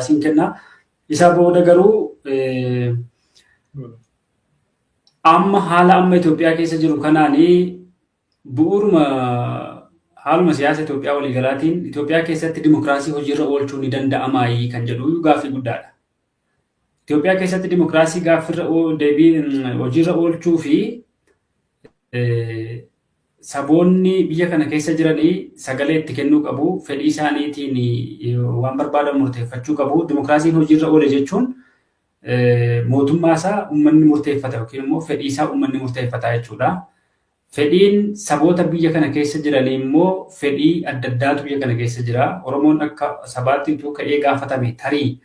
siin kenna. Isa booda garuu amma haala amma Itoophiyaa keessa jiru kanaanii bu'uuruma haaluma siyaasa Itoophiyaa waliigalaatiin Itoophiyaa keessatti dimokiraasii hojiirra oolchuu ni danda'amaayii kan jedhu gaaffii guddaadha. Itoophiyaa keessatti dimokiraasii gaaffiirra deebii hojiirra oolchuu fi saboonni biyya kana keessa jiranii sagalee itti kennuu qabu, fedhii isaaniitiin waan barbaadan murteeffachuu qabu. Dimokiraasiin hojiirra oole jechuun mootummaa isaa uummanni murteeffata yookiin immoo fedhii isaa uummanni murteeffata jechuudha. Fedhiin saboota biyya kana keessa jiranii immoo fedhii adda addaatu biyya kana keessa jira. Oromoon akka sabaatti utuu ka'ee gaafatame, tarii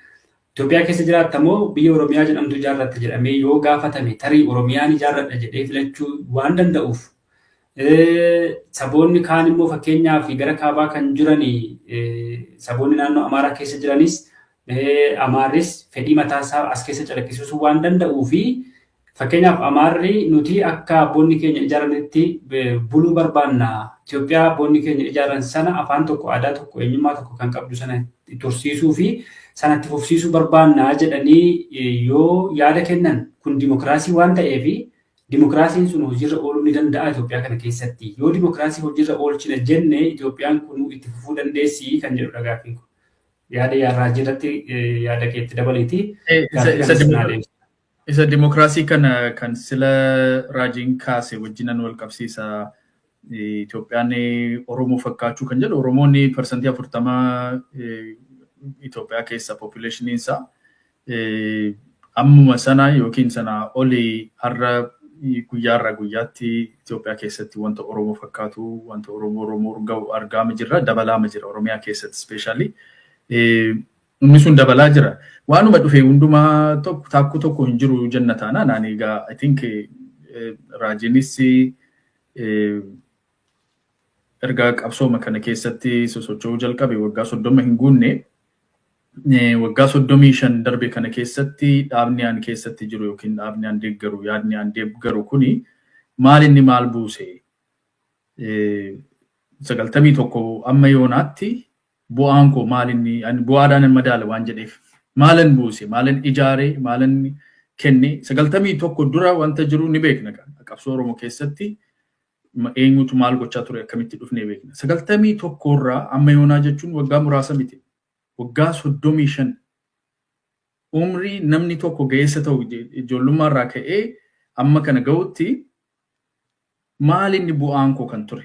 Itoophiyaa keessa jiraatta moo biyya Oromiyaa jedhamtu ijaarratta jedhamee yoo gaafatame, tarii Oromiyaan ijaarradha jedhee filachuu waan danda'uuf, saboonni kaan immoo fakkeenyaaf gara kaabaa kan jiran, saboonni naannoo Amaaraa keessa jiranis, Amaarris fedhii mataasaa as keessa calaqqisiisuu waan danda'uu fi fakkeenyaaf Amaarri nuti akka abboonni keenya ijaaranitti buluu barbaanna. Itoophiyaa abboonni keenya ijaaran sana, afaan tokko, aadaa tokko, eenyummaa tokko kan qabdu sana tursiisuu fi sanatti fufsiisuu barbaanna jedhanii yoo yaada kennan, kun dimokiraasii waan ta'eef dimokiraasiin sun hojiirra ooluu ni danda'a Itoophiyaa kana keessatti. Yoo dimokiraasii hojiirra oolchina jenne, Itoophiyaan kun itti fufuu dandeessi kan jedhudha gaaffiin kun. Yaada Raajii irratti yaada keetti dabaliiti. Isa dimokiraasii kana kan sila Raajiin kaase wajjinan wal qabsiisa. Itoophiyaan Oromoo fakkaachuu kan jedhu, Oromoonni 40% Itoophiyaa keessa populationiin isaa ammuma sana yookiin sana olii har'a guyyaarraa guyyaatti Itoophiyaa keessatti wanta Oromoo fakkaatu, wanta Oromoo Oromoo ga'u argaama jirra, dabalaama jira Oromiyaa keessatti especially. Inni sun dabalaa jira. Waanuma dhufe hundumaa tokko taakkuu tokko hin jiru jenna taanaan, ani egaa I think Raajiinis erga qabsooma kana keessatti sosocho'uu jalqabe waggaa 30 hin guunne. Waggaa 35 darbe kana keessatti dhaabni aan keessatti jiru yookiin dhaabni aan deeggaru, yaadni aan deeggaru kuni maal inni maal buuse? 91 amma yoonaatti bu'aan koo maal inni? Ani bu'aadhaan madaala waan jedheef, maalan buuse, maalan ijaare, maalan kenne? 91 dura wanta jiru ni beekna. Qabsoo Oromoo keessatti eenyutu maal gochaa ture, akkamitti dhufnee beekna. 91 irraa amma yoonaa jechuun waggaa muraasa miti. Waggaa 35, umrii namni tokko ga'eessa ta'u ijoollummaa irraa ka'ee amma kana ga'utti maal inni bu'aan koo kan ture?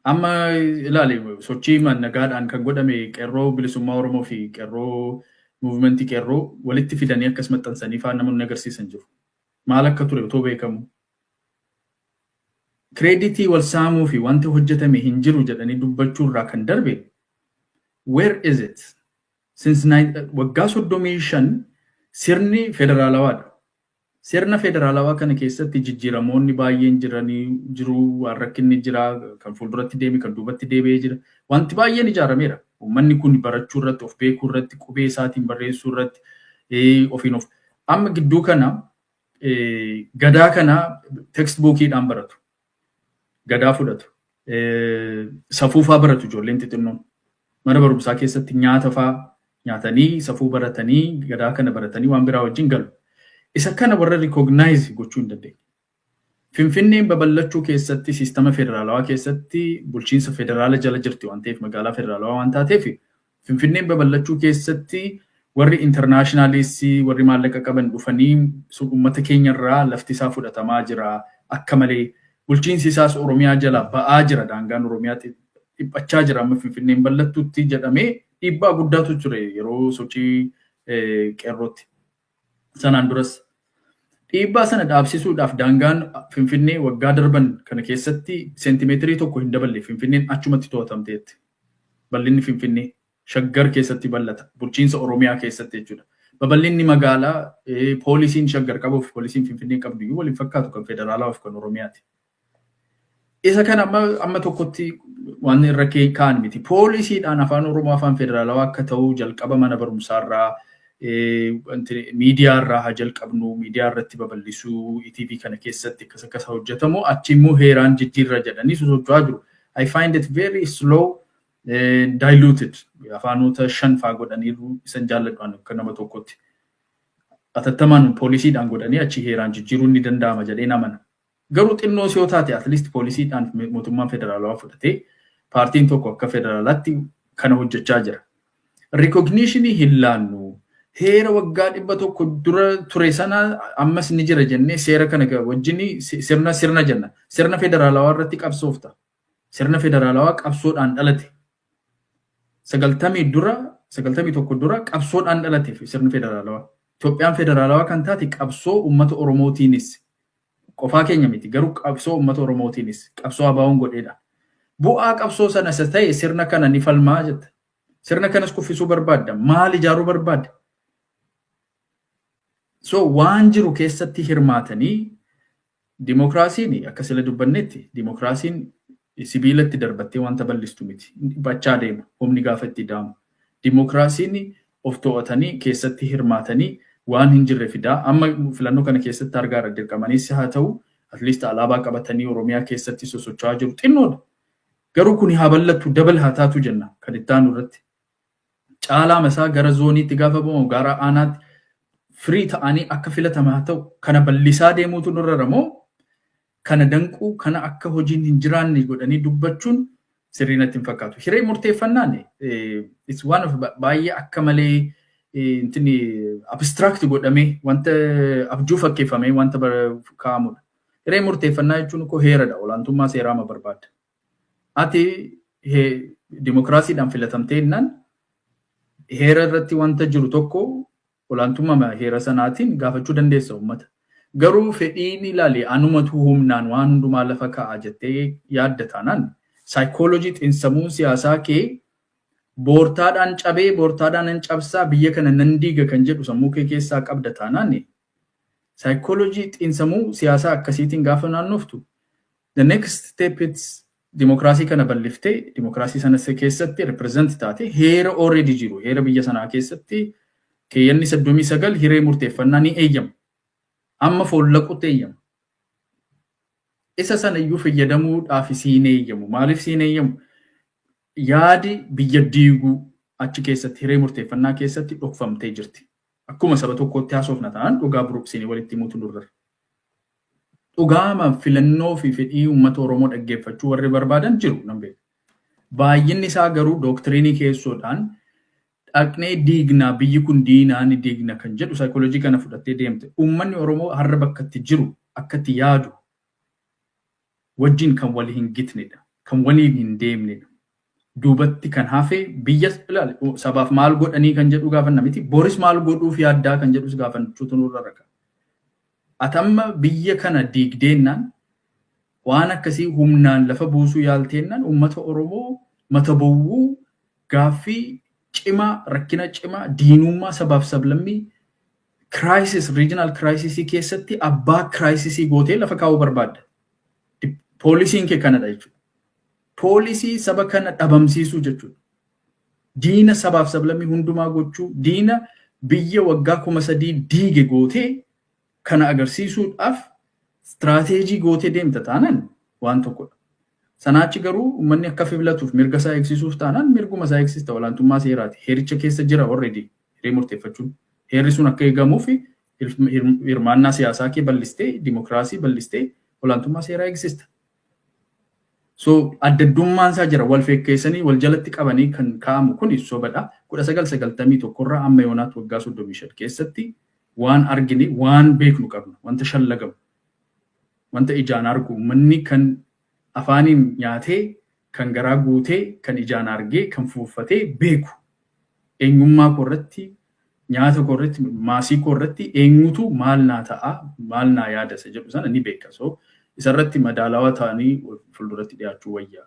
Amma ilaali, sochii nagaadhaan kan godhame Qeerroo Bilisummaa Oromoo fi Qeerroo, movementii Qeerroo walitti fidanii akkas maxxansanii faan namoonni agarsiisan jiru. Maal akka ture otoo beekamu. Creditii wal saamuu fi wanti hojjetame hin jiru jedhanii dubbachuu irraa kan darbe, where is it? Since waggaa 35 sirni federaalawaadha. Sirna federaalawaa kana keessatti jijjiiramoonni baay'een jiranii jiru, waan rakkinni jira, kan fuulduratti deeme, kan duubatti deebi'ee jira. Wanti baay'een ijaarameera. Uummanni kun barachuu irratti, of beekuu irratti, qubee isaatiin barreessuu irratti, ofiin of. Amma gidduu kana Gadaa kana textbookiidhaan baratu. Gadaa fudhatu. Safuufaa baratu ijoolleen xixinnoon. Mana barumsaa keessatti nyaata faa nyaatanii, safuu baratanii, Gadaa kana baratanii waan biraa wajjin galu. Isa kana warra recognize gochuu hin dandeenye. Finfinneen babal'achuu keessatti siistama federaalawaa keessatti bulchiinsa federaala jala jirti waan ta'eef, magaalaa federaalawaa waan taateef, Finfinneen babal'achuu keessatti warri internationalis, warri maallaqa qaban dhufanii uummata keenyarraa lafti isaa fudhatamaa jira akka malee. Bulchiinsi isaas Oromiyaa jala ba'aa jira, daangaan Oromiyaa dhiphachaa jira amma Finfinneen bal'attutti jedhamee dhiibbaa guddaatu ture yeroo sochii Qeerrootti. Sanaan duras dhiibbaa sana dhaabsisuudhaaf daangaan Finfinnee waggaa darban kana keessatti seentimeetirii tokko hin daballe. Finfinneen achumatti to'atamteetti. Bal'inni Finfinnee Shaggar keessatti bal'ata. Bulchiinsa Oromiyaa keessatti jechuudha. Babal'inni magaalaa poolisiin Shaggar qabuu fi poolisiin Finfinnee qabdu iyyuu waliin fakkaatu, kan federaalaa fi kan Oromiyaati. Isa kana amma tokkotti waan irra kaa'an miti. Poolisiidhaan Afaan Oromoo afaan federaalawaa akka ta'u jalqaba mana barumsaarraa, miidiyaarraa haa jalqabnu, miidiyaa irratti babal'isuu, ETV kana keessatti akkas akkas hojjetamu, achi immoo heeraan jijjiirra jedhanii sosocho'aa jiru. I find it very slow. Diluted afaanota shan faa godhaniiru. Isan jaalladhu akka nama tokkotti. Atattamaan poolisiidhaan godhanii achi heeraan jijjiiruun ni danda'ama jedhee amana. Garuu xinnoo yoo taate, at least poolisiidhaan mootummaan federaalawaa fudhatee paartiin tokko akka federaalaatti kana hojjechaa jira. Recognitionii hin laannu. Heera waggaa 100 dura ture sana ammas ni jira jennee seera kana wajjin sirna sirna jenna. Sirna federaalawaa irratti qabsoofta. Sirna federaalawaa qabsoodhaan dhalate. 90 dura, 91 dura qabsoodhaan dhalate sirni federaalawaa. Itoophiyaan federaalawaa kan taate qabsoo uummata Oromootiinis, qofaa keenya miti, garuu qabsoo uummata Oromootiinis, qabsoo ABO'n godheedha. Bu'aa qabsoo sana isa ta'e sirna kana ni falmaa jetta. Sirna kanas kuffisuu barbaadda. Maal ijaaruu barbaadda? So waan jiru keessatti hirmaatanii, dimokiraasiin akka sila dubbannetti, dimokiraasiin sibiilatti darbattee wanta bal'istu miti. Dhiphachaa deema humni gaafa itti daamu. Dimokiraasiin of to'atanii keessatti hirmaatanii waan hin jirre fidaa. Amma filannoo kana keessatti argaa irra dirqamaniis haa ta'u, at least alaabaa qabatanii Oromiyaa keessatti sosocho'aa jiru, xinnoodha. Garuu kuni haa bal'attu, dabal haa taatu jenna kan itti aanu irratti. Caalaa masaa gara zooniitti gaafa bahu, gara aanaatti firii ta'anii akka filataman haa ta'u, kana bal'isaa deemuutu nurra ramoo kana danquu, kana akka hojiin hin jiraanne godhanii dubbachuun sirrii natti hin fakkaatu. Hiree murteeffannaan it's one of baay'ee akka malee intini abstract godhamee, wanta abjuu fakkeeffamee wanta kaa'amudha. Hiree murteeffannaa jechuun koo heeradha, olaantummaa seeraa ma barbaadda. Ati dimokiraasiidhaan filatamtee jennaan heera irratti wanta jiru tokko olaantummaa heera sanaatiin gaafachuu dandeessa uummata. Garuu fedhiin ilaali, anumatu humnaan waan hundumaa lafa kaa'a jettee yaadda taanaan, saayikoolojii xiinsammuu siyaasaa kee boortaadhaan cabee, boortaadhaan nan cabsaa, biyya kana nan diiga kan jedhu sammuu kee keessaa qabda taanaan, saayikoolojii xiinsammuu siyaasaa akkasiitiin gaafa naannoftu, the next step, it's dimokiraasii kana bal'iftee, dimokiraasii sana keessatti represent taate, heera already jiru, heera biyya sanaa keessatti keeyyanni 39 hiree murteeffannaa ni eeyyama. Amma foollaqutti eeyyama. Isa sana iyyuu fayyadamuudhaaf siin eeyyamu. Maaliif siin eeyyamu? Yaadi biyya diiguu achi keessatti, hiree murteeffannaa keessatti dhokfamtee jirti. Akkuma saba tokkootti haasofna ta'an, dhugaa buruqsinii walitti himuutu nurra. Dhugaama filannoo fi fedhii uummata Oromoo dhaggeeffachuu warri barbaadan jiru nan beeka. Baay'inni isaa garuu dooktiriinii keessoodhaan dhaqnee diignaa, biyyi kun diinaa ni diigna kan jedhu saayikoolojii kana fudhattee deemte. Uummanni Oromoo har'a bakka itti jiru, akka itti yaadu wajjin kan wal hin gitnedha. Kan waliin hin deemnedha. Duubatti kan hafe biyya ilaali, sabaaf maal godhanii kan jedhu gaafanna miti. Boris maal godhuuf yaaddaa kan jedhus gaafachuutu nurra raka. Atamma biyya kana diigdeennaan, waan akkasii humnaan lafa buusuu yaalteennaan, uummata Oromoo mata bowwuu gaaffii cimaa, rakkina cimaa, diinummaa sabaaf sablammii, crisis, regional crisisii keessatti abbaa crisisii gootee lafa kaa'uu barbaadda. Poolisiin kee kanadha jechuudha. Poolisii saba kana dhabamsiisuu jechuudha. Diina sabaaf sablammii hundumaa gochuu, diina biyya waggaa 3000 diige gootee kana agarsiisuudhaaf istiraateejii gootee deemta taanaan waan tokkodha. Sanaachi garuu uummanni akka filatuuf mirga isaa eegsisuuf taanaan, mirguma isaa eegsista, olaantummaa seeraati. Heericha keessa jira already hiree murteeffachuun. Heerri sun akka eegamuuf hirmaannaa siyaasaa kee bal'istee, dimokiraasii bal'istee, olaantummaa seeraa eegsista. So addaddummaan isaa jira, wal fekkeessanii wal jalatti qabanii kan kaa'amu kun sobadha. 1991rraa amma yoonaatti waggaa 35 keessatti waan argine, waan beeknu qabna, wanta shallagamu, wanta ijaan argu, uummanni kan afaaniin nyaatee, kan garaa guutee, kan ijaan argee, kan fuuffatee beeku, eenyummaa koo irratti, nyaata koo irratti, maasii koo irratti eenyutu maal naa ta'a, maal naa yaada isa jedhu sana ni beeka. So isarratti madaalawaa ta'anii fuulduratti dhiyaachuu wayya.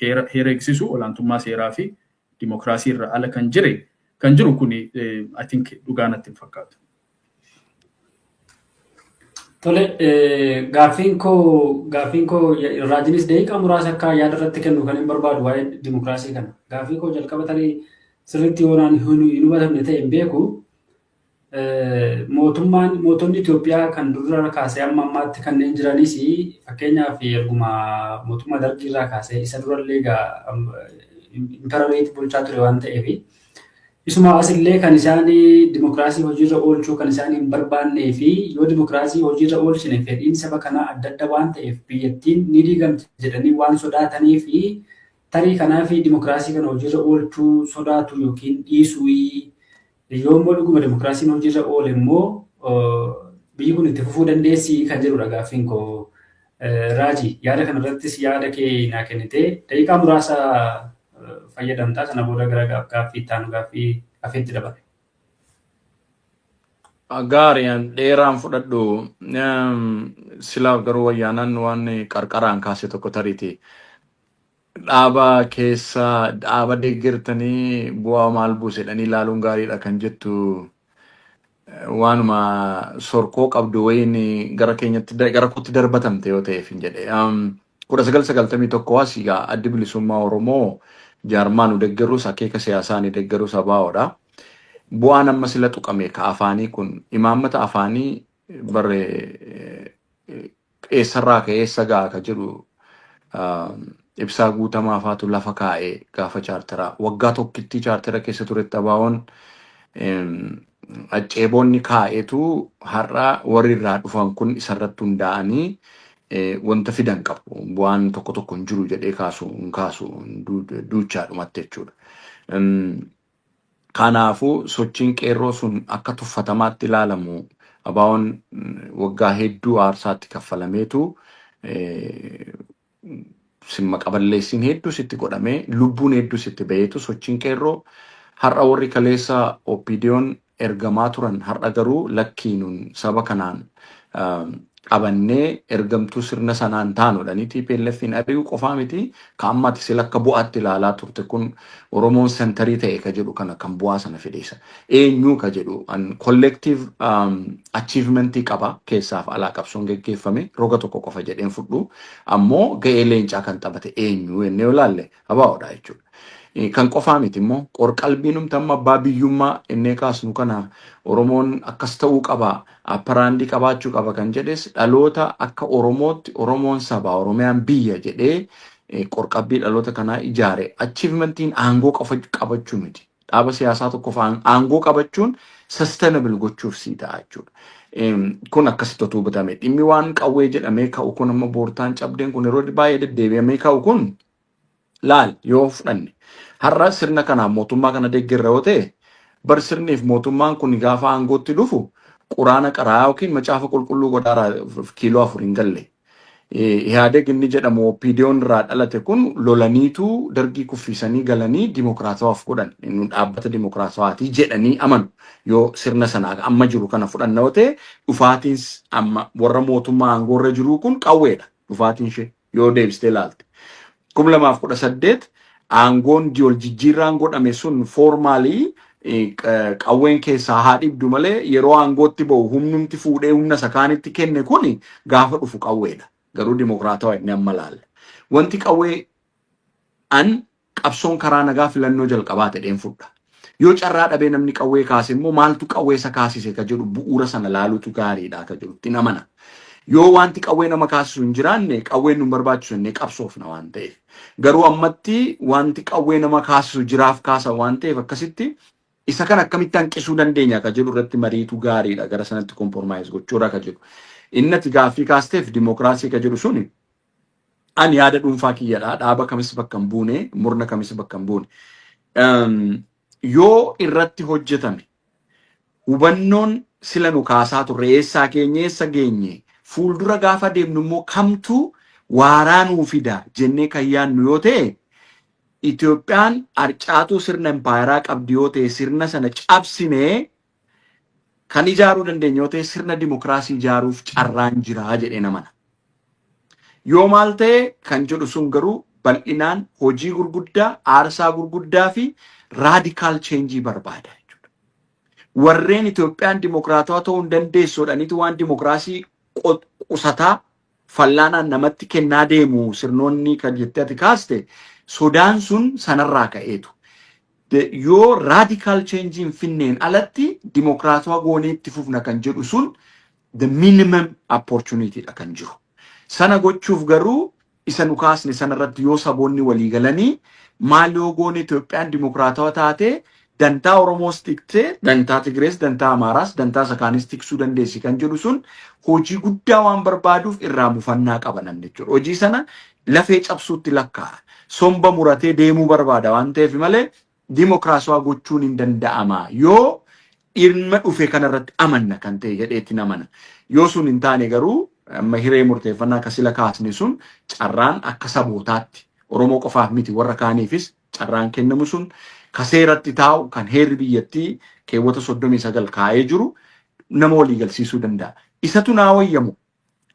Heera eegsisuu, olaantummaa seeraa fi dimokiraasii irra ala kan jiru kun I think dhugaa natti hin fakkaatu. Tole, gaaffiin koo raajinis daqiiqaa muraasa akka yaada irratti kennu kan hin barbaadu waa'ee dimokiraasii kana. Gaaffii koo jalqaba tarii sirriitti yoo naan hin hubatamne ta'e hin beeku. Mootummaan, mootonni Itoophiyaa kan durarra kaasee amma ammaatti kanneen jiranis, fakkeenyaaf erguma mootummaa Dargii irraa kaasee, isa durallee egaa Emperor bulchaa ture waan ta'eef. Isuma asillee kan isaan dimokiraasii hojiirra oolchuu kan isaan hin barbaannee fi yoo dimokiraasii hojiirra oolchine fedhiin saba kanaa adda adda waan ta'eef biyyattiin ni diigamti jedhanii waan sodaatanii fi tarii kanaaf dimokiraasii kana hojiirra oolchuu sodaatu yookiin dhiisuu. Yoo immoo dhuguma dimokiraasiin hojiirra oole immoo biyyi kun itti fufuu dandeessi kan jedhudha gaaffiin koo. Raajii, yaada kanarrattis yaada kee naa kennitee daqiiqaa muraasa fayyadamtaa, sana booda gara gaaffii itti aanu, gaaffii hafeetti dabale. Gaariin dheeraan fudhadhu. Silaaf garuu wayyaanaan waan qarqaraan kaase tokko tariiti. Dhaaba keessa dhaaba deeggartanii bu'aa maal buuse jedhanii ilaaluun gaariidha kan jettu waanuma sorkoo qabdu wayiin gara keenyatti, gara kootti darbatamte yoo ta'eef hin jedhe. 1991 as egaa Addi Bilisummaa Oromoo jaarmaa nu deeggarus, akeeka siyaasaa ni deeggarus ABOdha. Bu'aan amma sila tuqame ka afaanii kun, imaammata afaanii barre eessarraa ka'ee eessa ga'a ka jedhu Ibsaa Guutamaa faatu lafa kaa'ee gaafa chaarteraa waggaa tokkittii chaartera keessa turetti ABOn acceeboonni kaa'eetu har'a warri irraa dhufan kun isarratti hundaa'anii wanta fidan qabu. Bu'aan tokko tokko hin jiru jedhee kaasu hin kaasu duuchaadhumatti jechuudha. Kanaafuu sochiin qeerroo sun akka tuffatamaatti ilaalamu ABOn waggaa hedduu aarsaatti kaffalameetu simma qaballeessiin hedduu sitti godhamee, lubbuun hedduu sitti ba'eetu sochiin qeerroo har'a warri kaleessa OPDOn ergamaa turan har'a garuu lakkii, nun saba kanaan qabannee ergamtuu sirna sanaan taanudhanii TPLFin ari'uu qofaa miti, ka amma ati sila akka bu'aatti ilaalaa turte kun Oromoon center ta'e ka jedhu kana kan bu'aa sana fideessa. Eenyu ka jedhu an collective achievementii qaba. Keessaaf alaa qabsoon geggeeffame roga tokko qofa jedheen fudhu, ammoo ga'ee leencaa kan taphate eenyu jennee yoo ilaalle ABOdha jechuudha. Kan qofaa miti immoo, qorqalbiin amma abbaa biyyummaa innee kaasnu kana, Oromoon akkas ta'uu qaba, upper hand qabaachuu qaba kan jedhes, dhaloota akka Oromootti Oromoon saba, Oromiyaan biyya jedhee qorqabbii dhaloota kanaa ijaare. Achievementiin aangoo qofa qabachuu miti. Dhaaba siyaasaa tokkoof aangoo qabachuun sustainable gochuuf sii ta'a jechuudha. Kun akkasitti otuu hubatame. Dhimmi waan qawwee jedhamee ka'u kun, amma boortaan cabdeen kun yeroo baay'ee deddeebi'amee ka'u kun, laal, yoo fudhanne har'a sirna kanaaf mootummaa kana deeggarra yoo ta'e, bar sirniif mootummaan kun gaafa aangootti dhufu quraana qaraa yookiin macaafa qulqulluu godhaaraa kiiloo 4 hin galle. Ihaadeg inni jedhamu OPDOn irraa dhalate kun lolaniitu dargii kuffisanii galanii dimokiraatawaaf godhan. Inni dhaabbata dimokiraatawaatii jedhanii amanu. Yoo sirna sana amma jiru kana fudhanna yoo ta'e, dhufaatiin amma warra mootummaa aangoorra jiruu kun qawweedha. Dhufaatiin ishee yoo deebistee ilaalte. 2018 aangoon wal jijjiirraan godhame sun formally qawween keessaa haa dhibdu malee, yeroo aangootti ba'u humnumti fuudhee humna isa kaanitti kenne kun gaafa dhufu qawweedha. Garuu dimokiraatawaa inni amma laalla. Wanti qawwee an qabsoon karaa nagaa filannoo jalqabaa ta'een fudha. Yoo carraa dhabee namni qawwee kaase immoo maaltu qawwee isa kaasise ka jedhu bu'uura sana laaluutu gaariidha ka jedhu ittiin amana. Yoo wanti qawwee nama kaasisu hin jiraanne, qawween nu barbaachisu innee qabsoofna waan ta'eef. Garuu ammatti wanti qawwee nama kaasisu jiraaf kaasa waan ta'eef, akkasitti isa kan akkamitti hanqisuu dandeenya ka jedhu irratti mariitu gaariidha, gara sanatti compromise gochuudha ka jedhu. Inni ati gaaffii kaasteef dimokiraasii ka jedhu suni ani yaada dhuunfaa kiyyadha. Dhaaba kamis bakka hin buune, murna kamis bakka hin buune. Yoo irratti hojjetame, hubannoon sila nu kaasaa turre, eessaa keenya eessa geenye, fuuldura gaafa deemnu immoo kamtu waaraa nuu fida jennee kan yaadnu yoo ta'e, Itoophiyaan arcaatuu sirna impaayeraa qabdi yoo ta'e, sirna sana cabsinee kan ijaaruu dandeenyu yoo ta'e, sirna dimokiraasii ijaaruuf carraan jiraa jedhee namana. Yoo maal ta'e kan jedhu sun garuu bal'inaan hojii gurguddaa, aarsaa gurguddaa fi radical change barbaada jechuudha. Warreen Itoophiyaan dimokiraatawaa ta'uu hin dandeessuudhaanitu waan dimokiraasii qusataa fallaanaan namatti kennaa deemu sirnoonni kan jettee ati kaaste, sodaan sun sanarraa ka'eetu. Yoo radical change hin finneen alatti dimokiraatawaa goonee itti fufna kan jedhu sun the minimum opportunity dha kan jiru. Sana gochuuf garuu isa nu kaasne sanarratti yoo saboonni walii galanii Maal yoo goone Itoophiyaan dimokiraatawaa taatee dantaa Oromoos tiksee, dantaa Tigirees, dantaa Amaaraas, dantaa isa kaanis tiksuu dandeessi kan jedhu sun hojii guddaa waan barbaaduuf irraa mufannaa qaba namni jechuudha. Hojii sana lafee cabsuutti lakkaa'a. Somba muratee deemuu barbaada waan ta'eef malee dimokiraasawaa gochuun hin danda'ama. Yoo dhimma dhufe kanarratti amanna kan ta'e jedheetti namana. Yoo sun hin taane garuu amma hiree murteeffannaa akka sila kaasne sun carraan akka sabootaatti Oromoo qofaaf miti, warra kaaniifis carraan kennamu sun ka seeratti taa'u, kan heerri biyyattii keewwata 39 kaa'ee jiru nama walii galsiisuu danda'a. Isatu naa wayyamu,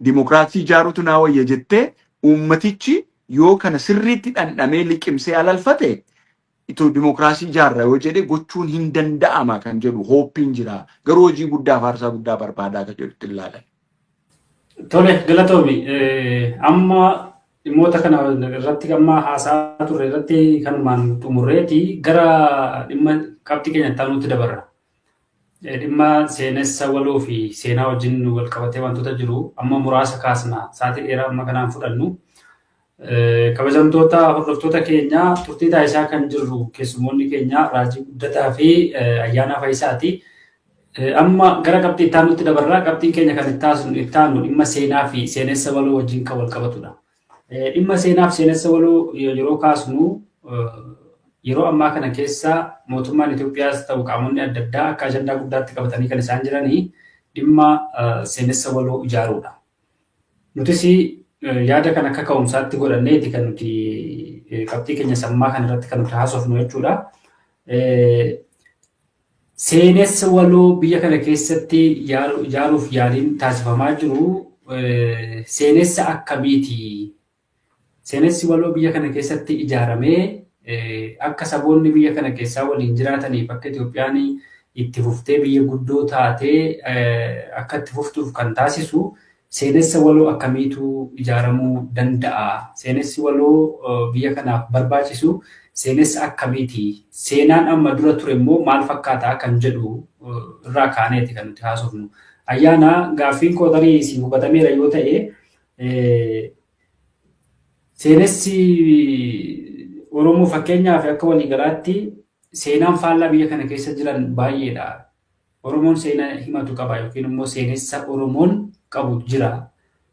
dimokiraasii ijaaruutu naa wayya jettee uummatichi yoo kana sirriitti dhandhamee liqimsee alalfate, itoo dimokiraasii ijaarra yoo jedhe gochuun hin danda'ama kan jedhu hope-iin jira. Garuu hojii guddaa fi aarsaa guddaa barbaadaa kan jedhutti ilaalan. Tole, galatoomi. Amma dhimmoota kana irratti amma haasaa turre irratti kanumaan xumurreeti gara dhimma qabxii keenya itti aanutti dabarra. Dhimma seenessa waloo fi seenaa wajjin wal qabatee wantoota jiru amma muraasa kaasna, sa'aatii dheeraa amma kanaan fudhannu. Kabajamtoota hordoftoota keenya, turtii taasisaa kan jirru keessummoonni keenya Raajii Guddataa fi Ayyaanaa Fayisaati. Amma gara qabxii itti aanutti dabarra. Qabxiin keenya kan itti aanu dhimma seenaa fi seenessa waloo wajjin kan wal qabatudha. Dhimma seenaa fi seenessa waloo yeroo kaasnu, yeroo ammaa kana keessa mootummaan Itoophiyaas ta'u qaamonni adda addaa akka ajandaa guddaatti qabatanii kan isaan jiranii dhimma seenessa waloo ijaaruudha. Nutis yaada kan akka ka'umsaatti godhanneeti kan nuti qabxii keenya sammaa kana irratti kan nuti haasofnu jechuudha. Seenessa waloo biyya kana keessatti ijaaruuf yaaliin taasifamaa jiru seenessa akkamiiti? Seenessi waloo biyya kana keessatti ijaaramee akka saboonni biyya kana keessaa waliin jiraataniif, akka Itoophiyaan itti fuftee biyya guddoo taatee akka itti fuftuuf kan taasisu seenessa waloo akkamiitu ijaaramuu danda'a? Seenessi waloo biyya kanaaf barbaachisu seenessa akkamiiti? Seenaan amma dura ture immoo maal fakkaataa kan jedhu irraa kaaneeti kan nuti haasofnu. Ayyaana, gaaffiin koo tarii si hubatameera yoo ta'e, seenessi Oromoo fakkeenyaaf akka waliigalaatti seenaan faallaa biyya kana keessa jiran baay'eedha. Oromoon seenaa himatu qaba yookiin immoo seenessa Oromoon qabu jira.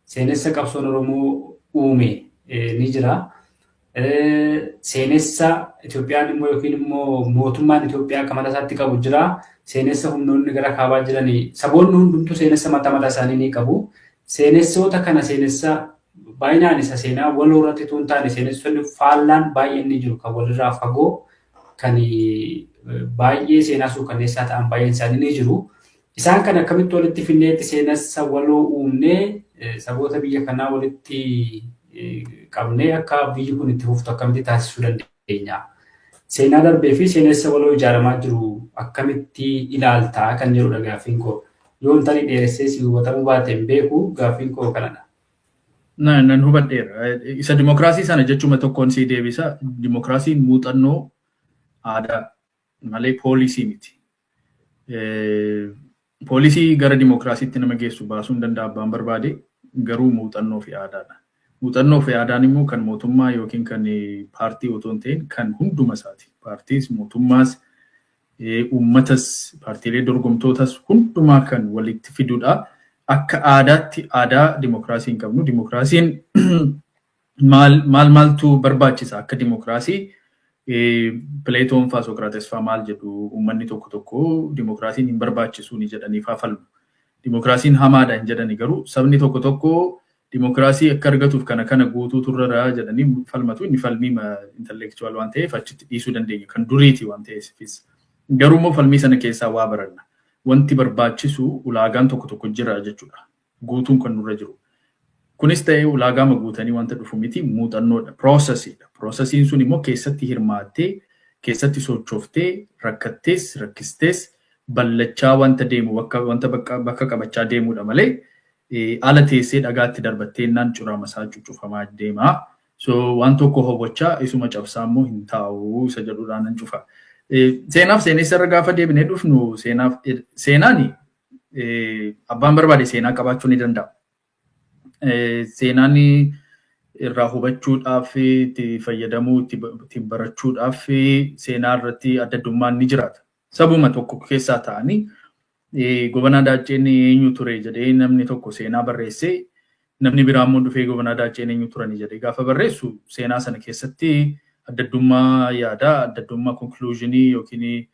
Seenessa qabsoon Oromoo uume ni jira. Seenessa Itoophiyaan immoo yookiin immoo mootummaan Itoophiyaa akka mataa isaatti qabu jira. Seenessa humnoonni gara kaabaa jiranii, saboonni hundumtuu seenessa mataa mataa isaanii ni qabu. Seenessoota kana, seenessa baay'inaan isa seenaa waloo irratti utuu hin taane, seenessonni faallaan baay'een ni jiru, kan walirraa fagoo, kan baay'ee seenaa suukanneessaa ta'an baay'een isaanii ni jiru. Isaan kan akkamitti walitti finneetti seenessa waloo uumnee saboota biyya kanaa walitti qabnee akka biyyi kun itti fuftu akkamitti taasisuu dandeenya? Seenaa darbee fi seenessa waloo ijaaramaa jiru akkamitti ilaaltaa kan jedhudha gaaffiin koo. Yoon tarii dheeressee si hubatamuu baate hin beeku, gaaffiin koo kanadha. Nan hubadheera. Isa dimokiraasii sana jechuma tokkoon sii deebisa. Dimokiraasiin muuxannoo aadaa malee poolisii miti. Poolisii gara dimokiraasiitti nama geessu baasuu hin danda'a abbaan barbaade, garuu muuxannoo fi aadaadha. Muuxannoo fi aadaan immoo kan mootummaa yookiin kan paartii otoo hin ta'in kan hunduma isaati. Paartiis, mootummaas, uummatas, paartiilee dorgomtootas hundumaa kan walitti fidudha. Akka aadaatti aadaa dimokiraasii hin qabnu. Dimokiraasiin maal maal maaltu barbaachisa akka dimokiraasii? Pileetoon faa Sokrates faa maal jedhu? Uummanni tokko tokko dimokiraasiin hin barbaachisu ni jedhanii faa falmu. Dimokiraasiin hamaadha hin jedhani, garuu sabni tokko tokko dimokiraasii akka argatuuf kana kana guutuu turreera jedhanii falmatu. Inni falmii intellectual waan ta'eef achitti dhiisuu dandeenya, kan duriiti waan ta'eefis. Garuu immoo falmii sana keessaa waa baranna. Wanti barbaachisu ulaagaan tokko tokko jira jechuudha. Guutuun kan nurra jiru. Kunis ta'ee ulaagaama guutanii wanta dhufu miti, muuxannoodha. Process-iidha. Process-iin sun immoo keessatti hirmaattee, keessatti sochooftee, rakkattees, rakkistees, ballachaa wanta deemu, bakka wanta bakka qabachaa deemudha malee ala teessee dhagaatti darbattee naan curama isaa cuccufamaa deema. So waan tokko hobochaa isuma cabsaa immoo hin taa'u isa jedhuudhaan nan cufa. Seenaaf seenessa irra gaafa deebinee dhufnu, seenaaf seenaan abbaan barbaade seenaa qabaachuu ni danda'a. Seenaan Irraa hubachuudhaaf, itti fayyadamuu, ittiin barachuudhaaf seenaa irratti adda addummaan ni jiraata. Sabuma tokko keessaa ta'anii Gobanaa Daacceen eenyu ture jedhee namni tokko seenaa barreessee, namni biraa immoo dhufee Gobanaa Daacceen eenyu turani jedhee gaafa barreessu, seenaa sana keessatti adda addummaa yaadaa, adda addummaa conclusionii yookiin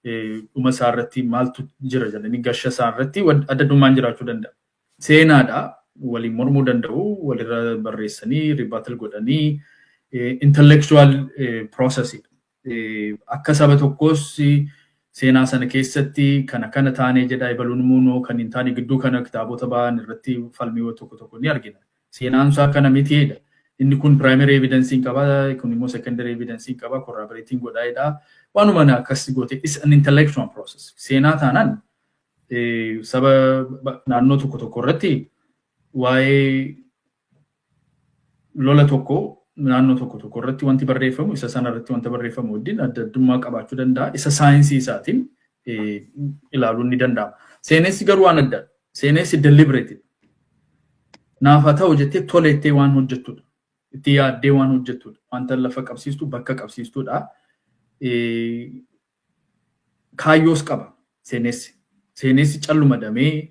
dhuma isaa irratti maaltu jira jedhanii gasha isaa irratti adda addummaan jiraachuu danda'a. Seenaadha, waliin mormuu danda'u, walirra barreessanii rebuttal godhanii, intellectual process. Akka saba tokkos seenaa sana keessatti kana kana taanee jedha, ebaluun immoo kan hin taane gidduu kana kitaabota ba'an irratti falmii tokko tokko ni argina. Seenaan isaa kana mitiidha. Inni kun primary evidence qaba, kun immoo secondary evidence qaba, corroborating godhaadha. Waanuma akkas goote is an intellectual process. Seenaa taanaan saba naannoo tokko tokko irratti waa'ee lola tokko naannoo tokko tokko irratti wanti barreeffamu isa sana irratti wanta barreeffamu wajjin adda addummaa qabaachuu danda'a. Isa saayinsii isaatiin ilaaluun ni danda'ama. Seenessi garuu waan adda. Seenessi deliberate. Naaf haa ta'u jettee tolettee waan hojjettudha. Itti yaaddee waan hojjettudha. Wanta lafa qabsiistu, bakka qabsiistudha. Kaayyoos qaba seenessi. Seenessi calluma damee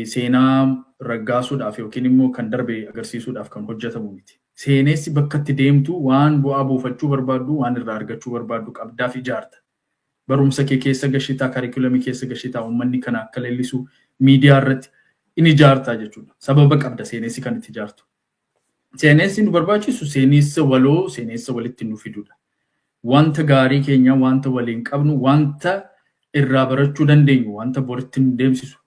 seenaa raggaasuudhaaf yookiin immoo kan darbe agarsiisuudhaaf kan hojjetamu miti. Seenessi bakka itti deemtu, waan bu'aa buufachuu barbaaddu, waan irraa argachuu barbaaddu qabdaaf ijaarta. Barumsa kee keessa gashitaa, curriculumii keessa gashitaa, uummanni kana akka leellisu miidiyaa irratti in ijaartaa jechuudha. Sababa qabda seenessi kan itti ijaartu. Seenessi nu barbaachisu seenessa waloo, seenessa walitti nu fidudha. Wanta gaarii keenya, wanta waliin qabnu, wanta irraa barachuu dandeenyu, wanta boritti nu deemsisu.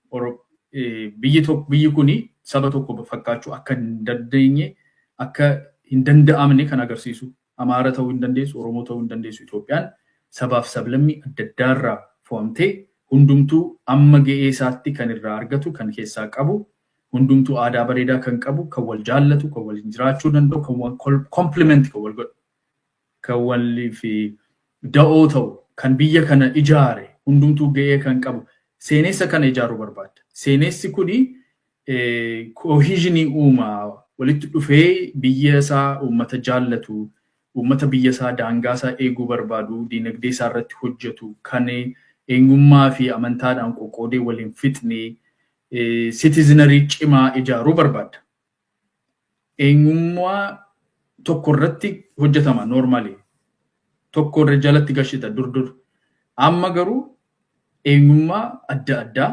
Biyyi tokko, biyyi kuni saba tokko fakkaachuu akka hin dandeenye, akka hin danda'amne kan agarsiisu. Amaara ta'uu hin dandeessu, Oromoo ta'uu hin dandeessu. Itoophiyaan sabaaf sablammii adda addaarraa fo'amtee, hundumtuu amma ga'ee isaatti kan irraa argatu, kan keessaa qabu, hundumtuu aadaa bareedaa kan qabu, kan wal jaallatu, kan waliin jiraachuu danda'u, kan wal complement kan wal godhu, kan waliif da'oo ta'u, kan biyya kana ijaare, hundumtuu ga'ee kan qabu seenessa kana ijaaruu barbaada. Seenessi kuni cohesionii uumaa, walitti dhufee biyya isaa, uummata jaallatu, uummata biyya isaa, daangaa isaa eeguu barbaadu, diinagdee isaa irratti hojjetu, kan eenyummaa fi amantaadhaan qoqqoodee waliin fixne, citizenry cimaa ijaaruu barbaada. Eenyummaa tokko irratti hojjetama normally. Tokko irra jalatti gashita dur dur. Amma garuu eenyummaa adda addaa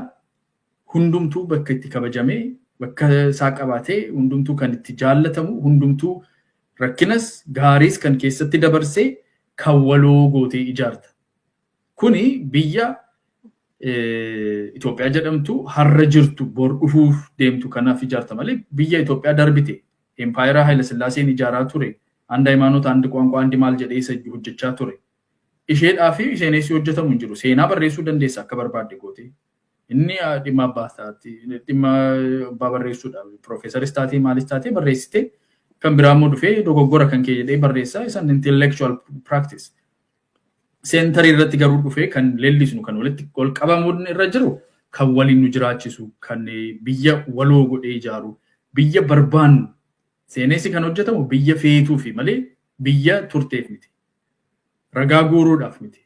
hundumtuu bakka itti kabajamee, bakka isaa qabaatee, hundumtuu kan itti jaallatamu, hundumtuu rakkinas gaariis kan keessatti dabarsee, kan waloo gootee ijaarta. Kuni biyya Itoophiyaa jedhamtu har'a jirtu, bor dhufuuf deemtu kanaaf ijaarta malee, biyya Itoophiyaa darbite, empaayeraa Haayila Sillaaseen ijaaraa ture, አንድ ሃይማኖት፣ አንድ ቋንቋ፣ አንድ maal jedhee isa hojjechaa ture. Isheedhaa fi seenessi hojjetamu hin jiru. Seenaa barreessuu dandeessa akka barbaadde goote. Inni dhimma abbaa taati, dhimma abbaa barreessuudha. Piroofeesaris taatee, maalis taatee barreessite, kan biraa immoo dhufee dogoggora kan kee jedhee barreessaa, isaan intellectual practice. Centerii irratti garuu dhufee kan leellisnu, kan walitti ol qabamuun irra jiru, kan waliin nu jiraachisu, kan biyya waloo godhee ijaaru, biyya barbaannu. Seenessi kan hojjetamu biyya feetuufi malee biyya turteef miti. Ragaa guuruudhaaf miti.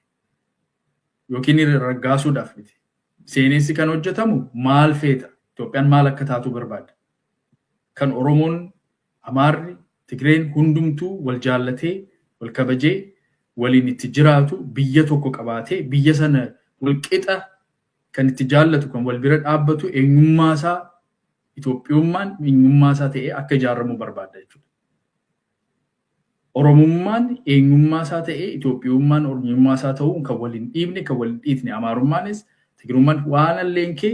Yookiin raggaasuudhaaf miti. Seenessi kan hojjetamu maal feeta? Itoophiyaan maal akka taatu barbaada? Kan Oromoon, Amaarri, Tigreen hundumtuu wal jaallatee, wal kabajee, waliin itti jiraatu, biyya tokko qabaatee, biyya sana wal qixa kan itti jaallatu, kan wal bira dhaabbatu, eenyummaa isaa, Itoophiyummaan eenyummaa isaa ta'ee akka ijaaramu barbaada jechuudha. Oromummaan eenyummaa isaa ta'ee, Itoophiyummaan eenyummaa isaa ta'uun kan waliin dhiibne, kan waliin dhiitne, Amaarummaanis Tigrummaan waan alleen kee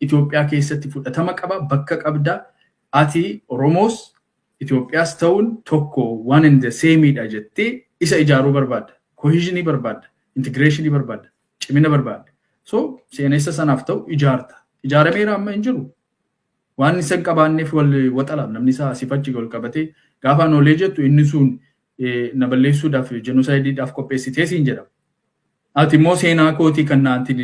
Itoophiyaa keessatti fudhatama qaba, bakka qabda. Ati Oromoos Itoophiyaas ta'uun tokko, one and the same dha jettee isa ijaaruu barbaadda. Cohesionii barbaadda, integrationii barbaadda, cimina barbaadda. So seenessa sanaaf ta'u ijaarta. Ijaarameera, amma hin jiru. Waan isa hin qabaanneef wal waxalaaf namni isaa asii achi wal qabatee gaafa noolee jettu, inni sun na balleessuudhaaf genocideiidhaaf qopheessitee siin jedhama. Ati immoo seenaa kootii kan naanti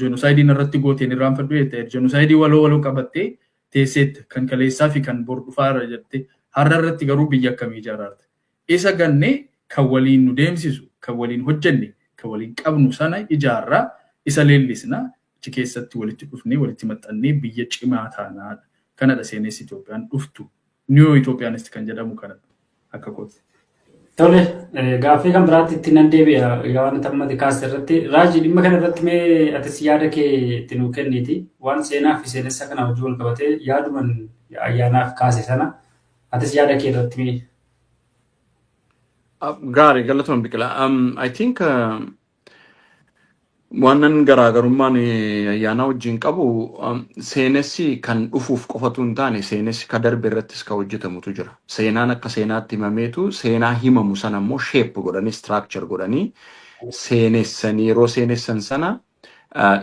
genocideiin irratti gooteen irraanfadhu jettee, genocideii waloo waloo qabattee teesseetta, kan kaleessaa fi kan bor dhufaarra jettee. Har'a irratti garuu biyya akkamii ijaaraarta? Isa gannee kan waliin nu deemsisu, kan waliin hojjenne, kan waliin qabnu sana ijaarraa, isa leellisna, achi keessatti walitti dhufnee walitti maxxannee biyya cimaa taanaadha. Kanadha seenessi Itoophiyaan dhuftu. Neo Ethiopianist kan jedhamu kanadha akka kooti. Tole, gaaffii kan biraatti itti nan deebi'a waan tammati kaase irratti. Raajii, dhimma kana irratti mee atis yaada kee itti nuu kenniiti. Waan seenaa fi seenessa kana hojii wal qabatee yaaduman ayyaanaaf kaase sana atis yaada kee irratti mee. Gaarii, galatoon Biqilaa. I think wannan garaagarummaan ayyaanaa wajjin qabu, seenessi kan dhufuuf qofatu hin taane, seenessi ka darbe irrattis ka hojjetamutu jira. Seenaan akka seenaatti himameetu, seenaa himamu sana immoo shape godhanii, structure godhanii seenessanii, yeroo seenessan sana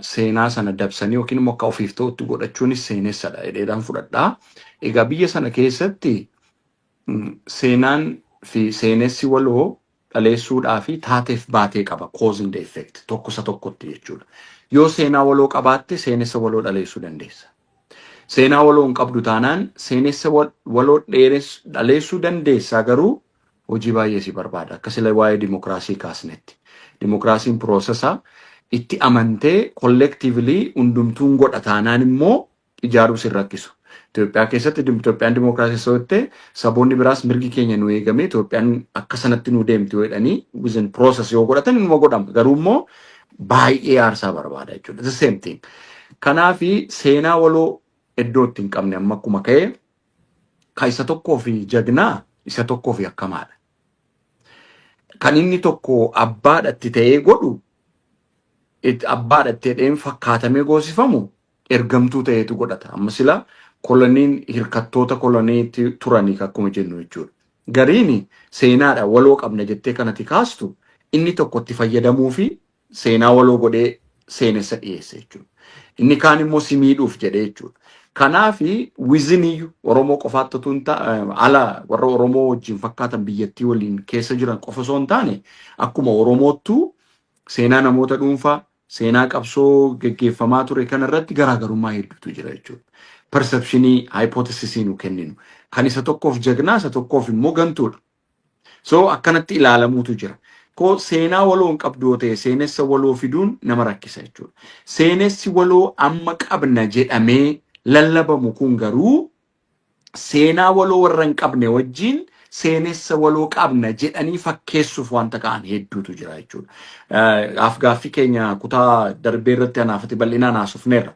seenaa sana dabsanii yookiin immoo akka ofiif ta'utti godhachuunis seenessadha jedheedhaan fudhadhaa. Egaa biyya sana keessatti seenaan fi seenessi waloo dhaleessuudhaa fi taateef baatee qaba, cause and effect tokko isa tokkotti jechuudha. Yoo seenaa waloo qabaatte, seenessa waloo dhaleessuu dandeessa. Seenaa waloo hin qabdu taanaan seenessa waloo dhaleessuu dandeessa, garuu hojii baay'ee si barbaada. Akka sila waa'ee dimokiraasii kaasnetti. Dimokiraasiin process itti amantee collectively hundumtuun godha taanaan immoo ijaaruu sin rakkisu. Itoophiyaa keessatti Itoophiyaan dimokiraasii so'otte, saboonni biraas mirgi keenya nu eegame, Itoophiyaan akka sanatti nu deemti yoo jedhanii within process yoo godhatan inuma godhama. Garuu immoo baay'ee aarsaa barbaada jechuudha. The same thing. Kanaafi seenaa waloo iddoo itti hin qabne amma akkuma ka'e ka isa tokkoo fi jagnaa, isa tokkoo fi akkamaadha. Kan inni tokko abbaadhatti ta'ee godhu, abbaadhatti jedheen fakkaatamee goosifamu, ergamtuu ta'eetu godhata. Amma sila koloniin hirkattoota koloniitti turanii akkuma jennu jechuudha. Gariin seenaadha waloo qabna jettee kanatti kaastu, inni tokko itti fayyadamuu fi seenaa waloo godhee seenessa dhiyeesse jechuudha. Inni kaan immoo si miidhuuf jedhee jechuudha. Kanaafi within iyyuu Oromoo qofaatti otoo hin ala warra Oromoo wajjin fakkaatan biyyattii waliin keessa jiran qofa osoo hin taane, akkuma Oromoottuu seenaa namoota dhuunfaa, seenaa qabsoo geggeeffamaa ture kana irratti garaagarummaa hedduutu jira jechuudha. Perception, hypothesis nu kenninu. Kan isa tokkoof jagnaa, isa tokkoof immoo gantuudha. So akkanatti ilaalamuutu jira. Koo seenaa waloo hin qabdu yoo ta'e, seenessa waloo fiduun nama rakkisa jechuudha. Seenessi waloo amma qabna jedhamee lallabamu kun garuu seenaa waloo warra hin qabne wajjin seenessa waloo qabna jedhanii fakkeessuuf wanta ka'an hedduutu jira jechuudha. Afgaaffii keenya kutaa darbee irratti anaafati bal'inaan haasofneerra.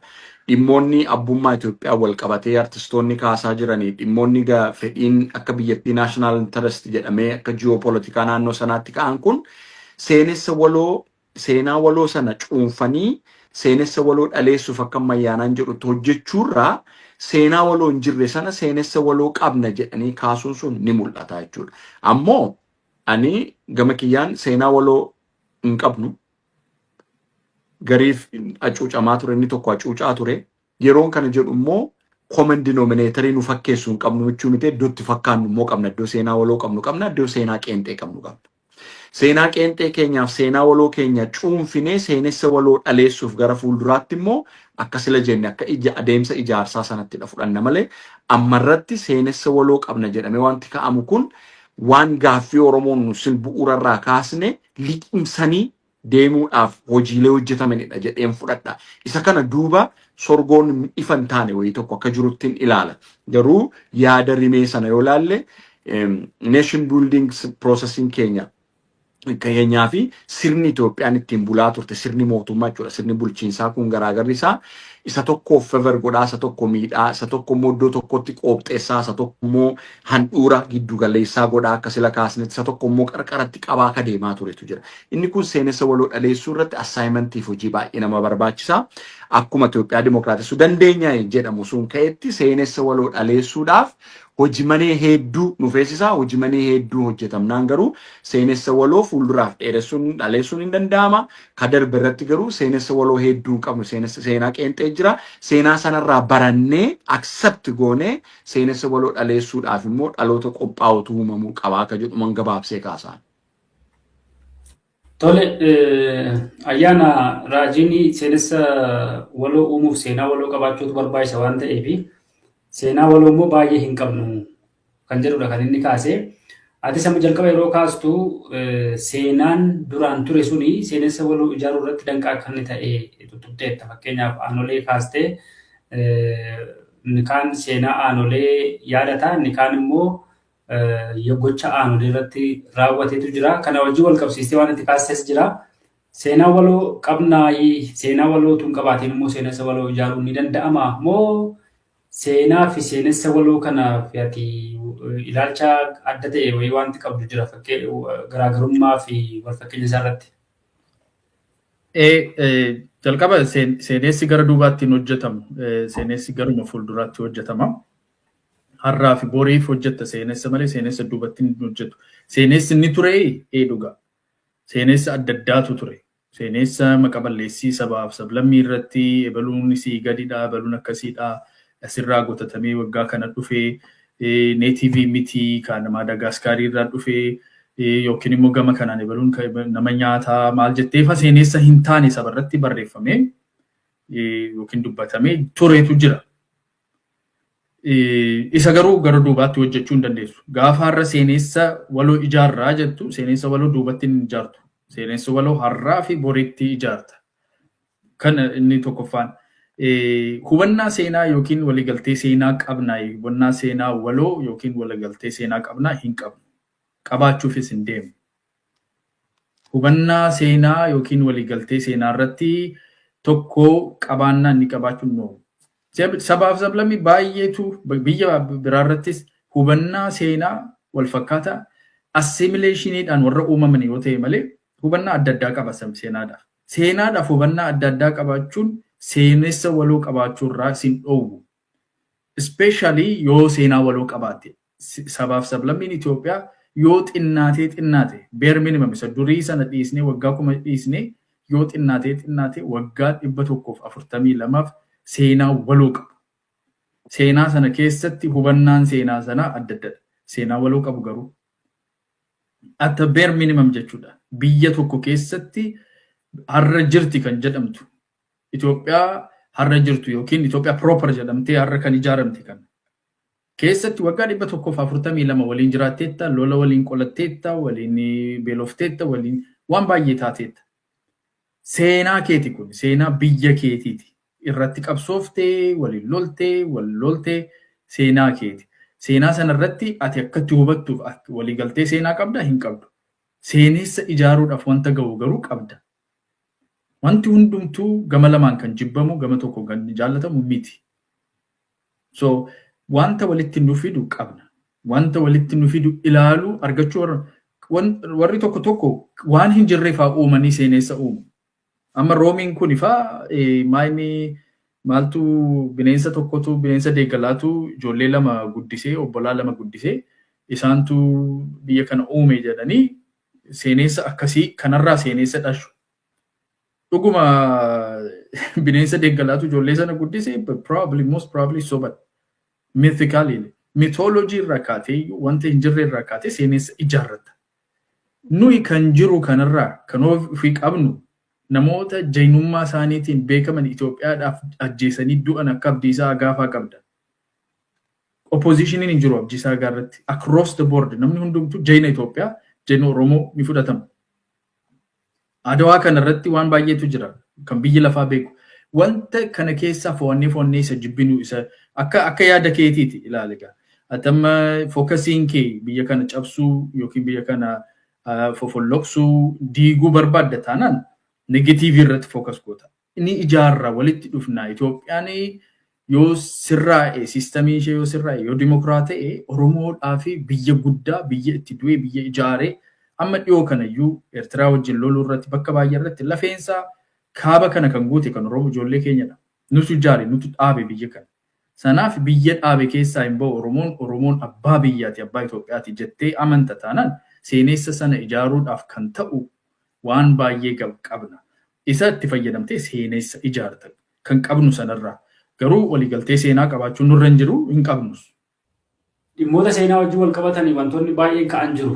Dhimmoonni abbummaa Itoophiyaa wal qabatee artistoonni kaasaa jiranii, dhimmoonni fedhiin akka biyyattii national interest jedhamee akka ji'oopolitikaa naannoo sanaatti ka'an kun seenessa waloo, seenaa waloo sana cuunfanii seenessa waloo dhaleessuuf akka ammayyaanaan jedhutti hojjechuurraa, seenaa waloo hin jirre sana seenessa waloo qabna jedhanii kaasuun sun ni mul'ata jechuudha. Ammoo ani gama kiyyaan seenaa waloo hin qabnu. Gariif hacuucamaa ture, inni tokko hacuucaa ture. Yeroon kana jedhu immoo common denominator nu fakkeessu hin qabnu jechuu miti. Iddoo itti fakkaannu immoo qabna. Iddoo seenaa waloo qabnu qabna. Iddoo seenaa qeenxee qabnu qabna. Seenaa qeenxee keenyaaf seenaa waloo keenya cuunfinee seenessa waloo dhaleessuuf gara fuulduraatti immoo akka sila jenne akka ija adeemsa ijaarsaa sanattidha fudhanna malee, ammarratti seenessa waloo qabna jedhamee wanti ka'amu kun waan gaaffii Oromoon sin bu'uurarraa kaasne liqimsanii deemuudhaaf hojiilee hojjetamanidha jedheen fudhadha. Isa kana duuba sorgoon ifa hin taane wayii tokko akka jiruttiin ilaala. Garuu yaada rimee sana yoo ilaalle, nation building processing keenya keenyaa fi sirni Itoophiyaan ittiin bulaa turte, sirni mootummaa jechuudha. Sirni bulchiinsaa kun garaagarri isaa isa tokkoof favor godhaa, isa tokko miidhaa, isa tokko immoo iddoo tokkotti qoopxeessaa, isa tokko immoo handhuura giddu galeessaa godhaa, akka sila kaasnetti isa tokko immoo qarqaratti qabaa akka deemaa turetu jira. Inni kun seenessa waloo dhaleessuu irratti assignmentiif hojii baay'ee nama barbaachisa. Akkuma Itoophiyaa dimokiraatessuu dandeenya jedhamu sun ka'etti, seenessa waloo dhaleessuudhaaf hojii manee hedduu nu feesisaa. Hojii manee hedduu hojjetamnaan garuu seenessa waloo fuulduraaf dheeressuun dhaleessuun hin danda'ama. Ka darbe irratti garuu seenessa waloo hedduu hin qabnu. Seenessa seenaa qeenxee jira. Seenaa sanarraa barannee, accept goonee, seenessa waloo dhaleessuudhaaf immoo dhaloota qophaa'utu uumamuu qabaa akka jedhu man gabaabsee kaasaan. Tole, ayyaana raajiin seenessa waloo uumuuf seenaa waloo qabaachuutu barbaachisa waan ta'eef, seenaa waloo immoo baay'ee hin qabnu. kan jedhudha kan inni kaase. Ati sama jalqaba yeroo kaastu seenaan duraan ture suni seenessa waloo ijaaruu irratti danqaa akka inni ta'e tuttuqxeetta. Fakkeenyaaf, Aanolee kaastee, inni kaan seenaa Aanolee yaadata, inni kaan immoo gocha Aanolee irratti raawwateetu jira. Kana wajjin wal qabsiistee waan itti kaastes jira. Seenaa waloo qabnaayii, seenaa waloo tun qabaatiin immoo seenessa waloo ijaaruun ni danda'ama moo seenaa fi seenessa waloo kanaaf ati ilaalcha adda ta'e wayii wanti qabdu jira fakkee garaagarummaa fi wal fakkeenya isaa irratti? Jalqaba seenessi gara duubaatti hin hojjetamu. Seenessi garuma fuulduraatti hojjetama. Har'aa fi boriif hojjetta seenessa malee seenessa duubatti hin hojjetu. Seenessi inni ture ee dhuga. Seenessa adda addaatu ture. Seenessa maqaballeessii sabaaf sablammii irratti ebaluun isii gadidha, ebaluun akkasiidha, asirraa gotatamee waggaa kana dhufee, native miti, kan Maadagaaskaarii irraa dhufee, yookiin immoo gama kanaan ebaluun nama nyaataa maal jettee fa seenessa hin taane saba irratti barreeffamee yookiin dubbatamee tureetu jira. Isa garuu gara duubaatti hojjechuu hin dandeessu. Gaafa har'a seenessa waloo ijaarraa jettu, seenessa waloo duubatti hin ijaartu. Seenessa waloo har'aa fi boriitti ijaarta. Kana inni tokkoffaan. Hubannaa seenaa yookiin waliigaltee seenaa qabnaa, hubannaa seenaa waloo yookiin waliigaltee seenaa qabnaa hin qabnu. Qabaachuufis hin deemu. Hubannaa seenaa yookiin waliigaltee seenaa irratti tokko qabaannaa inni qabaachuun no. Sabaaf sablammii baay'eetu biyya biraa irrattis hubannaa seenaa wal fakkaataa assimilationiidhaan warra uumaman yoo ta'e malee hubannaa adda addaa qaba seenaadhaaf. Seenaadhaaf hubannaa adda addaa qabaachuun seenessa waloo qabaachuu irraa sin dhoowwu. Especially yoo seenaa waloo qabaatte, sabaaf sablammiin Itoophiyaa yoo xinnaatee xinnaate, bare minimum isa durii sana dhiisnee, waggaa 1000 dhiisnee, yoo xinnaatee xinnaate waggaa 142f seenaa waloo qabu. Seenaa sana keessatti hubannaan seenaa sanaa adda addadha. Seenaa waloo qabu garuu. At the bare minimum jechuudha. Biyya tokko keessatti har'a jirti kan jedhamtu Itoophiyaa har'a jirtu yookiin Itoophiyaa proper jedhamtee har'a kan ijaaramte kana keessatti waggaa 142 waliin jiraatteetta, lola waliin qolatteetta, waliin beelofteetta, waliin waan baay'ee taateetta. Seenaa keeti kun, seenaa biyya keetiiti. Irratti qabsooftee, waliin loltee, wal loltee, seenaa keeti. Seenaa sana irratti ati akkatti hubattuuf waliigaltee seenaa qabda hin qabdu. Seenessa ijaaruudhaaf wanta ga'u garuu qabda. Wanti hundumtuu gama lamaan kan jibbamu, gama tokko kan jaallatamu miti. So wanta walitti nu fidu qabna. Wanta walitti nu fidu ilaaluu argachuu, warri tokko tokko waan hin jirre faa uumanii seenessa uumu. Amma Roomiin kun faa maayini maaltu, bineensa tokkotu, bineensa deeggalaatu ijoollee lama guddisee, obbolaa lama guddisee, isaantu biyya kana uume jedhanii seenessa akkasii kanarraa seenessa dhashu. Dhuguma bineensa deeggalaatu ijoollee sana guddisee? Probably, most probably soba. Mythically, mythology irraa kaatee, wanta hin jirre irraa kaatee seenessa ijaarrata. Nuyi kan jiru kanarraa kan ofii qabnu, namoota jaynummaa isaaniitiin beekaman Itoophiyaadhaaf ajjeesanii du'an akka Abdiisaa Agaafaa qabda. Oppositioniin hin jiru Abdiisaa Agaa irratti. Across the board namni hundumtuu jayna Itoophiyaa, jayna Oromoo ni fudhatama. Adawaa kana irratti waan baay'eetu jira kan biyyi lafaa beeku. Wanta kana keessaa fo'annee fo'annee isa jibbinu isa akka yaada keetiiti ilaali egaa. Ati amma focusiin kee biyya kana cabsuu yookiin biyya kana fofolloqsuu, diiguu barbaadda taanaan negative irratti focus goota. Inni ijaarra, walitti dhufna. Itoophiyaan yoo sirraa'e, systemiin ishee yoo sirraa'e, yoo dimokiraat ta'e, Oromoodhaa fi biyya guddaa, biyya itti du'e, biyya ijaaree, amma dhiyoo kanayyuu Eertiraa wajjin loluu irratti bakka baay'ee irratti lafeensaa kaaba kana kan guute kan Oromoo ijoollee keenyadha. Nutu ijaare, nutu dhaabe biyya kana. Sanaaf biyya dhaabe keessaa hin ba'u Oromoon, Oromoon abbaa biyyaati, abbaa Itoophiyaati jettee amanta taanaan seenessa sana ijaaruudhaaf kan ta'u waan baay'ee qabna. Isa itti fayyadamtee seenessa ijaarta kan qabnu sanarraa. Garuu waliigaltee seenaa qabaachuun nurra hin jiru, hin qabnus. Dhimmoota seenaa wajjin wal qabatanii wantoonni baay'een ka'an jiru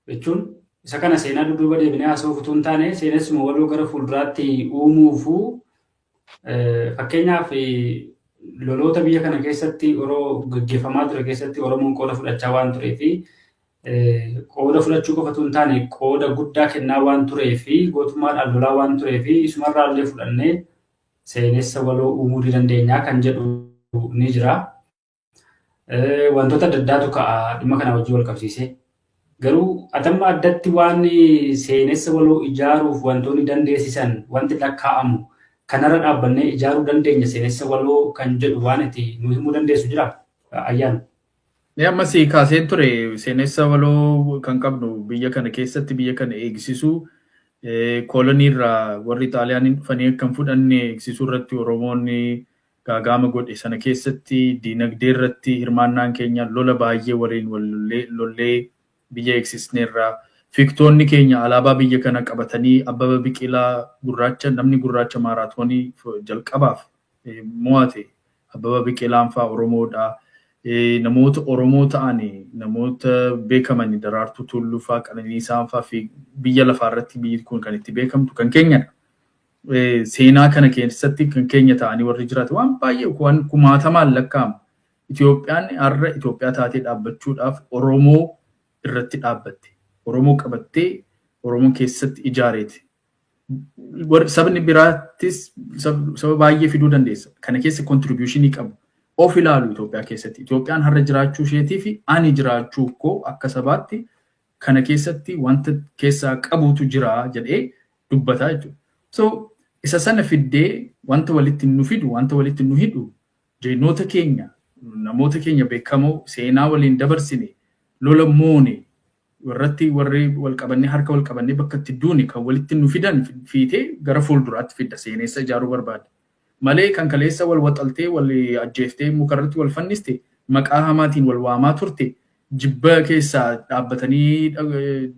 jechuun isa kana seenaa dudduuba deebinee haasa'uuf utuu hin taane, seenessuma waloo gara fuulduraatti uumuufuu, fakkeenyaaf Loloota biyya kana keessatti yeroo gaggeeffamaa ture keessatti Oromoon qooda fudhachaa waan turee fi qooda fudhachuu qofatu hin taane, qooda guddaa kennaa waan turee fi gootummaadhaan lolaa waan turee fi isumarraa illee fudhannee seenessa waloo uumuu ni dandeenya kan jedhu ni jira. Wantoota adda addaatu ka'a dhimma kana wajjin wal qabsiisee. Garuu atamma addatti waan seenessa waloo ijaaruuf wantoonni dandeessisan, wanti lakkaa'amu, kanarra dhaabbannee ijaaruu dandeenya seenessa waloo kan jedhu waan itti nu himuu dandeessu jira, Ayyaan? Ammas kaaseen ture, seenessa waloo kan qabnu biyya kana keessatti biyya kana eegsisuu, koolonii irraa warri Xaaliyaaniin dhufanii akka hin fudhanne eegsisuu irratti Oromoonni gaagaama godhe sana keessatti, diinagdee irratti hirmaannaan keenya, lola baay'ee waliin lollee biyya eegsisneerra. Fiigtoonni keenya alaabaa biyya kana qabatanii, Abbaba Biqilaa gurraacha, namni gurraacha maaraatoonii jalqabaaf mo'ate Abbaba Biqilaan fa'aa Oromoodha. Namoota Oromoo ta'an, namoota beekaman, Daraartuu Tulluu fa'aa, Qananiisaan fa'aa fi biyya lafaa irratti biyyi kun kan itti beekamtu kan keenyadha. Seenaa kana keessatti kan keenya ta'anii warri jiraatan waan baay'ee, waan kumaatamaan lakkaa'amu. Itoophiyaan har'a Itoophiyaa taatee dhaabbachuudhaaf Oromoo irratti dhaabbatte. Oromoo qabattee Oromoo keessatti ijaareeti. Sabni biraattis saba baay'ee fiduu dandeessa. Kana keessa contribution qabu. Of ilaalu Itoophiyaa keessatti. Itoophiyaan har'a jiraachuu isheetii fi ani jiraachuu koo akka sabaatti kana keessatti wanta keessaa qabutu jira jedhee dubbataa jechuudha. So isa sana fiddee wanta walitti nu fidu, wanta walitti nu hidhu, jeennoota keenya, namoota keenya beekamoo seenaa waliin dabarsine, lola moone irratti warri wal qabannee, harka wal qabannee bakka itti duune kan walitti nu fidan fiitee gara fuulduraatti fidda seenessa ijaaruu barbaada. Malee kan kaleessa wal waxaltee, wal ajjeeftee, mukarratti wal fanniste, maqaa hamaatiin wal waamaa turte, jibba keessaa dhaabbatanii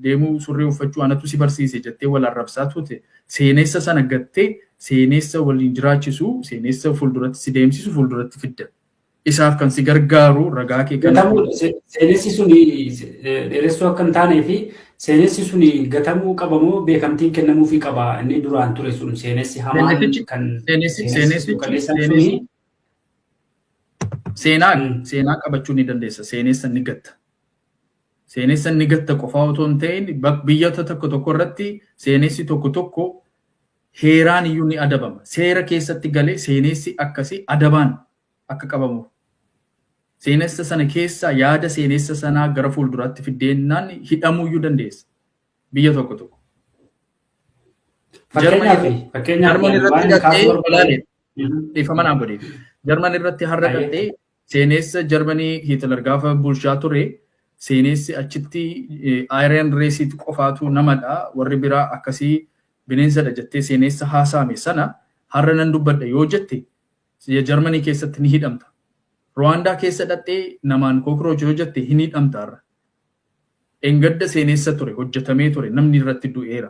deemuu, surree uffachuu anatu si barsiise jettee wal arrabsaa turte, seenessa sana gattee seenessa waliin jiraachisu, seenessa fuulduratti si deemsisu fuulduratti fidda. Isaaf kan si gargaaru ragaa kee kan. Gatamuu, seenessi suni dheeressuu akka hin taanee fi seenessi suni gatamuu qaba moo beekamtiin kennamuufii qaba, inni duraan ture sun, seenessi hamaan kan suni? Seenaa seenaa qabachuu ni dandeessa. Seenessa ni gatta. Seenessa ni gatta qofaa otoo hin ta'in, biyyoota tokko tokko irratti seenessi tokko tokko heeraan iyyuu ni adabama. Seera keessatti galee seenessi akkasii adabaan akka qabamuuf. Seenessa sana keessaa yaada seenessa sanaa gara fuulduraatti fiddeenaan hidhamuu iyyuu dandeessa. Biyya tokko tokko. Fakkeenyaaf Jarman irratti dhaqxee ilaali. Dhiifama naa godhe. Jarman irratti har'a dhaqxee seenessa Jarmanii Hitler gaafa bulchaa ture, seenessi achitti Aryan race qofaatu namadha, warri biraa akkasii bineensadha jettee seenessa haasa'ame sana har'a nan dubbadha yoo jette Jarmanii keessatti ni hidhamta. Ruwaandaa keessa dhaqxee namaan cockroach yoo jette hin hidhamta har'a. Engadda seenessa ture, hojjetamee ture, namni irratti du'eera.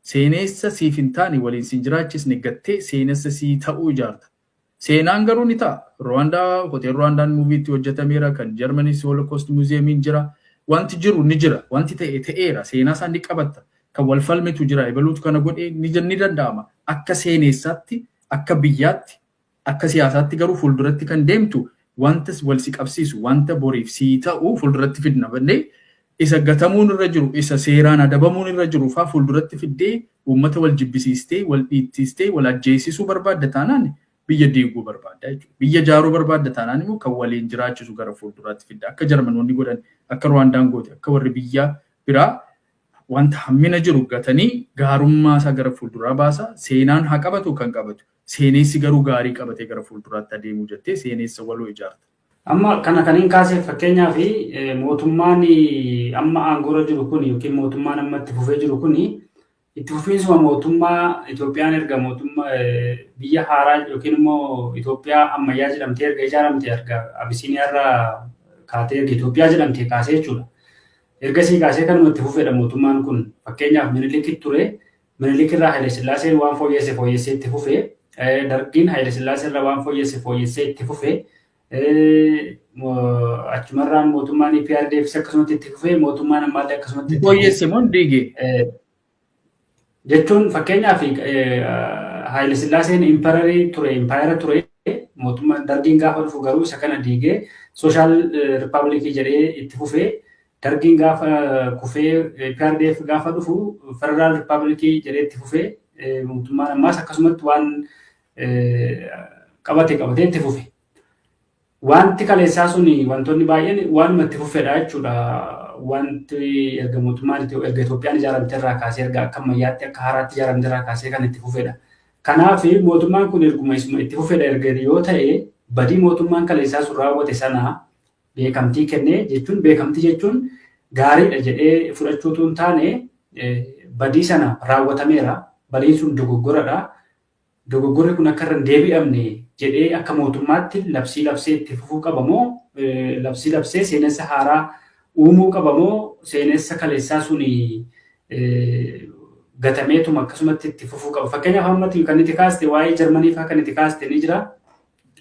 Seenessa siif hin taane, waliin siin jiraachisne gattee seenessa sii ta'uu ijaarta. Seenaan garuu ni ta'a. Ruwaandaa, hotel Ruwaandaan movie tti hojjetameera, kan Jarmanis Holocaust Museum iin jira. Wanti jiru ni jira. Wanti ta'e ta'eera. Seenaa isaa ni qabatta. Kan wal falmitu jira. Ebaluutu kana godhee ni danda'ama. Akka seenessaatti, akka biyyaatti, akka siyaasaatti garuu fuulduratti kan deemtu wanta wal si qabsiisu, wanta boriif sii ta'u fuulduratti fidna malee, isa gatamuun irra jiru, isa seeraan adabamuun irra jiru faa fuulduratti fiddee uummata wal jibbisiistee, wal dhiittistee, wal ajjeesisuu barbaadda taanaan biyya diiguu barbaadda jechuudha. Biyya ijaaruu barbaadda taanaan immoo kan waliin jiraachisu gara fuulduraatti fidda. Akka Jarmanoonni godhan, akka Ruwaandaan goote, akka warri biyya biraa wanta hammina jiru gatanii gaarummaa isaa gara fuulduraa baasa. Seenaan haa qabatu kan qabatu. Seenessi garuu gaarii qabatee gara fuulduraatti adeemuu jettee seenessa waloo ijaarta. Amma kana kan hin kaaseef, fakkeenyaaf, mootummaan amma aangoorra jiru kun yookiin mootummaan amma itti fufee jiru kun itti fufiinsuma mootummaa Itoophiyaan erga mootummaa biyya haaraa yookiin immoo Itoophiyaa ammayyaa jedhamtee erga ijaaramte, erga Abisiiniyaarraa kaatee erga Itoophiyaa jedhamtee kaasee jechuudha. Ergasii kaasee kanuma itti fufedha mootummaan kun. Fakkeenyaaf, Minilik ture. Minilik irraa Haile Sillaaseen waan fooyyesse fooyyessee itti fufe. Dargiin Haile Sillaasee irraa waan fooyyesse fooyyessee itti fufe. Achumarraan mootummaan EPRDF akkasumatti itti fufee, mootummaan ammaallee akkasumatti itti Fooyyesse moo diige? Jechuun fakkeenyaaf, Haayile Sillaaseen emperor ture, impaayera ture. Mootummaan Dargiin gaafa dhufu garuu isa kana diigee social republic jedhee itti fufee, Dargiin gaafa kufee PRDF gaafa dhufu federal republic jedhee itti fufee, mootummaan ammaas akkasumatti waan qabate qabatee itti fufe. Wanti kaleessaa sun, wantoonni baay'een waanuma itti fufedha jechuudha. Wanti erga mootummaan, erga Itoophiyaan ijaaramte irraa kaasee, erga akka ammayyaatti, akka haaraatti ijaaramte irraa kaasee kan itti fufedha. Kanaaf mootummaan kun erguma isuma itti fufedha erga yoo ta'e, badii mootummaan kaleessaa sun raawwate sana beekamtii kennee jechuun, beekamtii jechuun gaariidha jedhee fudhachuutu hin taane, badii sana raawwatameera. Badiin sun dogoggoradha. Dogoggorri kun akka irra hin deebi'amne jedhee akka mootummaatti labsii labsee itti fufuu qaba moo, labsii labsee seenessa haaraa uumuu qaba moo, seenessa kaleessaa suni gatameetuma akkasumatti itti fufuu qaba? Fakkeenyaaf, ammatti kan itti kaaste, waa'ee Jarmanii fa'aa kan itti kaaste ni jira.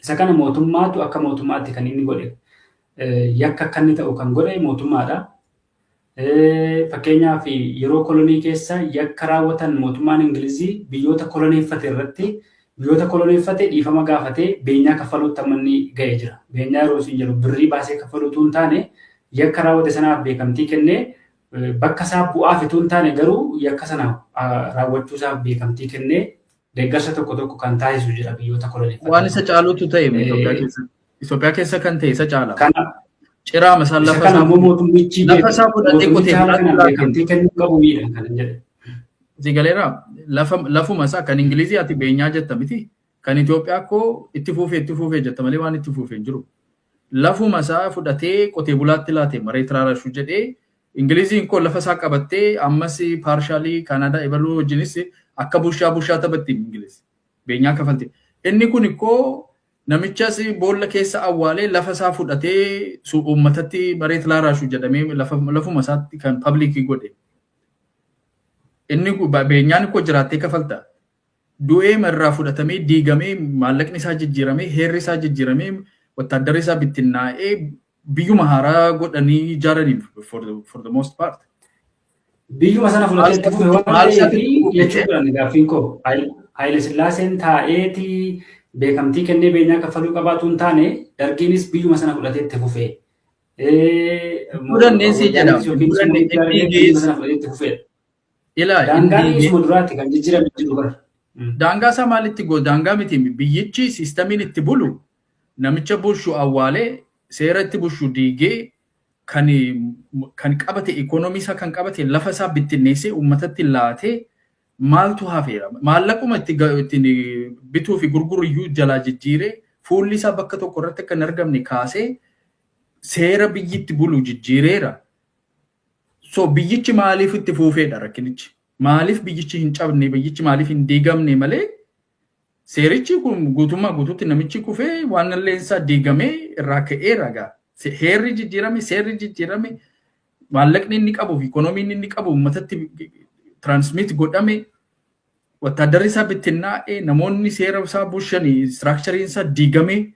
Isa kana mootummaatu akka mootummaatti kan inni godhe. Yakka akka inni ta'u kan godhe mootummaadha. Fakkeenyaaf, yeroo kolonii keessa yakka raawwatan mootummaan Ingilizii biyyoota koloneeffate irratti, biyyoota koloneeffate dhiifama gaafatee beenyaa kaffaluutti amma inni ga'ee jira. Beenyaa yeroo isin jedhu birrii baasee kaffaluutu hin taane, yakka raawwate sanaaf beekamtii kennee, bakka isaa bu'aaf itoo hin taane garuu yakka sana raawwachuusaaf beekamtii kennee deeggarsa tokko tokko kan taasisu jira biyyoota koloneeffatan. Waan isa caalutu ta'e Itoophiyaa keessa. Itoophiyaa keessa kan ta'e isa caala. Ciraa masaan Isa lafa kana isaa immoo mootummichi lafa isaa fudhatee qotee mootummichi haala bulaatti kanaan laate. Beekamtii kennuu qabu miidha kan jedhe. Si galeera, lafa lafuma isaa kan Ingilizii ati beenyaa jetta miti. Kan Itoophiyaa koo itti fuufee jetta malee waan itti fuufee hin jiru. Lafuma isaa fudhatee qotee bulaatti laate መሬት ላራሹ jedhee. Ingiliziin koo lafa isaa qabattee ammas partially Kaanaadaa ebaluu wajjinis akka bushaa bushaa taphatti Ingiliz. Beenyaa kafalte. Inni kun koo namichas boolla keessa awwaalee lafa isaa fudhatee uummatatti መሬት ላራሹ jedhamee lafuma isaatti kan public godhe. Inni beenyaan koo jiraattee kafalta. Du'ee irraa fudhatamee, diigamee, maallaqni isaa jijjiiramee, heerri isaa jijjiiramee, wattaaddarri isaa bittinnaa'ee, biyyuma haaraa godhanii ijaaranii for the most part. Biyyuma sana fudhatee itti fufe waan Maal ta'eef isaatti jechuudha gaaffiin koo. Haayile Sillaaseen taa'eeti beekamtii kennee beenyaa kaffaluu qabaatu hin taane, Dargiinis biyyuma sana fudhatee itti fufe. Fudhannee si jedha. Yookiin Fudhannee biyyuma inni sana fudhatee itti fufedha. Ilaa Daangaan inni isuma duraatti kan jijjiirame jiru bara. Daangaa isaa maalitti goo daangaa miti. Biyyichi systemiin itti bulu namicha bulchu awwaalee, seera itti bulchu diigee, kan qabate, ikoonomii isaa kan qabate, lafa isaa bittinneessee uummatatti laatee maaltu hafeera? Maallaquma ittiin bituu fi gurguru iyyuu jalaa jijjiiree, fuulli isaa bakka tokko irratti akka hin argamne kaasee, seera biyyitti bulu jijjiireera. So biyyichi maaliif itti fuufeedha rakkinichi? Maaliif biyyichi hin cabne? Biyyichi maaliif hin diigamne malee seerichi kun guutummaa guutuutti namichi kufee waan isaa diigamee irraa ka'eera gaa. Heerri jijjiirame, seerri jijjiirame, maallaqni inni qabu fi ikoonomiin inni qabu uummatatti transmit godhame, wattaaddarri isaa bittinnaa'e, namoonni seera isaa bulchanii structureiin isaa diigame,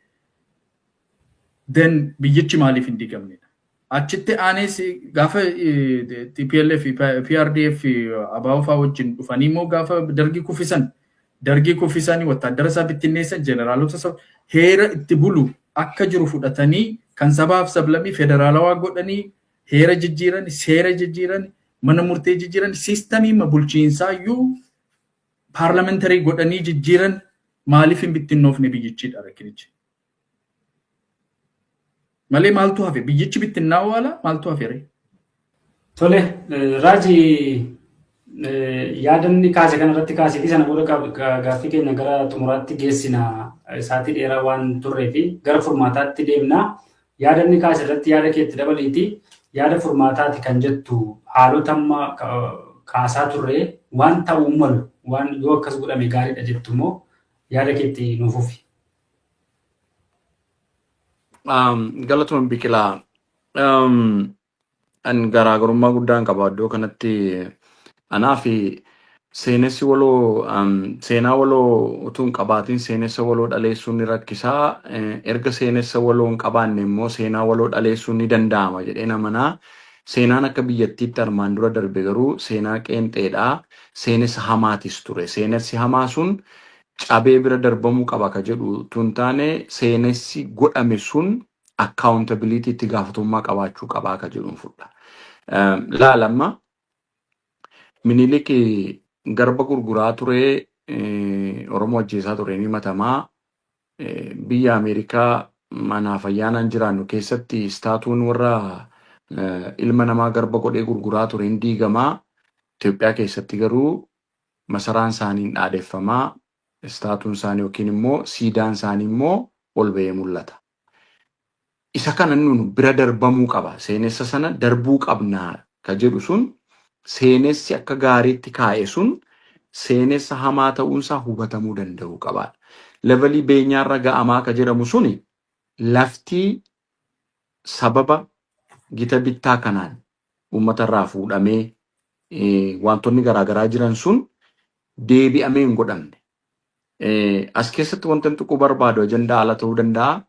then biyyichi maaliif hin diigamnedha? Achitti aanees gaafa TPLF, PRDF, ABO fa'aa wajjin dhufanii immoo gaafa Dargii kuffisan, Dargii kuffisanii, wattaaddara isaa bittinneessan, jeneraalota isaa, heera itti bulu akka jiru fudhatanii kan sabaaf sablammii federaalawaa godhanii, heera jijjiiran, seera jijjiiran, mana murtee jijjiiran, systemii bulchiinsaa iyyuu parliamentary godhanii jijjiiran, maaliif hin bittinnoofne biyyichiidha rakkinichi? Malee maaltu hafe? Biyyichi bittinnaa'uu ala maaltu hafe ree? Tole, Raaji, yaadanni kaase kanarratti kaaseeti sana booda gaaffii keenya gara xumuraatti geessina, sa'aatii dheeraa waan turree fi gara furmaataatti deemna. Yaadanni kaase irratti yaada keetti dabaliiti, yaada furmaataati kan jettu, haalota amma kaasaa turre, waan ta'uu malu, waan yoo akkas godhame gaariidha jettu immoo yaada keetti nuuf fufi. Galatoon Biqilaa. An garaagarummaa guddaan qaba iddoo kanatti. Anaa fi seenessi waloo, seenaa waloo utuu hin qabaatin seenessa waloo dhaleessuun ni rakkisaa. Erga seenessa waloo hin qabaanne immoo seenaa waloo dhaleessuun ni danda'ama jedheen amanaa. Seenaan akka biyyattiitti armaan dura darbe garuu seenaa qeenxeedhaa. Seenessa hamaatis ture. Seenessi hamaa sun Cabee bira darbamuu qaba ka jedhu tun taane, seenessi godhame sun accountability, itti gaafatamummaa qabaachuu qabaa ka jedhuun fudha. Laala, amma Minilik garba gurguraa ture, Oromoo ajjeesaa ture ni himatamaa. Biyya Ameerikaa manaaf ayyaanaan jiraannu keessatti statueun warra ilma namaa garba godhee gurguraa ture hin diigamaa. Itoophiyaa keessatti garuu masaraan isaanii hin dhaadeffamaa. Statueun isaanii yookiin immoo siidaan isaanii immoo ol ba'ee mul'ata. Isa kana nun bira darbamuu qaba. Seenessa sana darbuu qabnaa ka jedhu sun, seenessi akka gaariitti kaa'e sun seenessa hamaa ta'uunsaa hubatamuu danda'uu qabaadha. Levelii beenyaarra ga'amaa ka jedhamu suni, lafti sababa gita bittaa kanaan uummatarraa fuudhamee wantoonni garaagaraa jiran sun deebi'amee hin godhamne. As keessatti wanta tuquu barbaadu ajandaa ala ta'uu danda'a.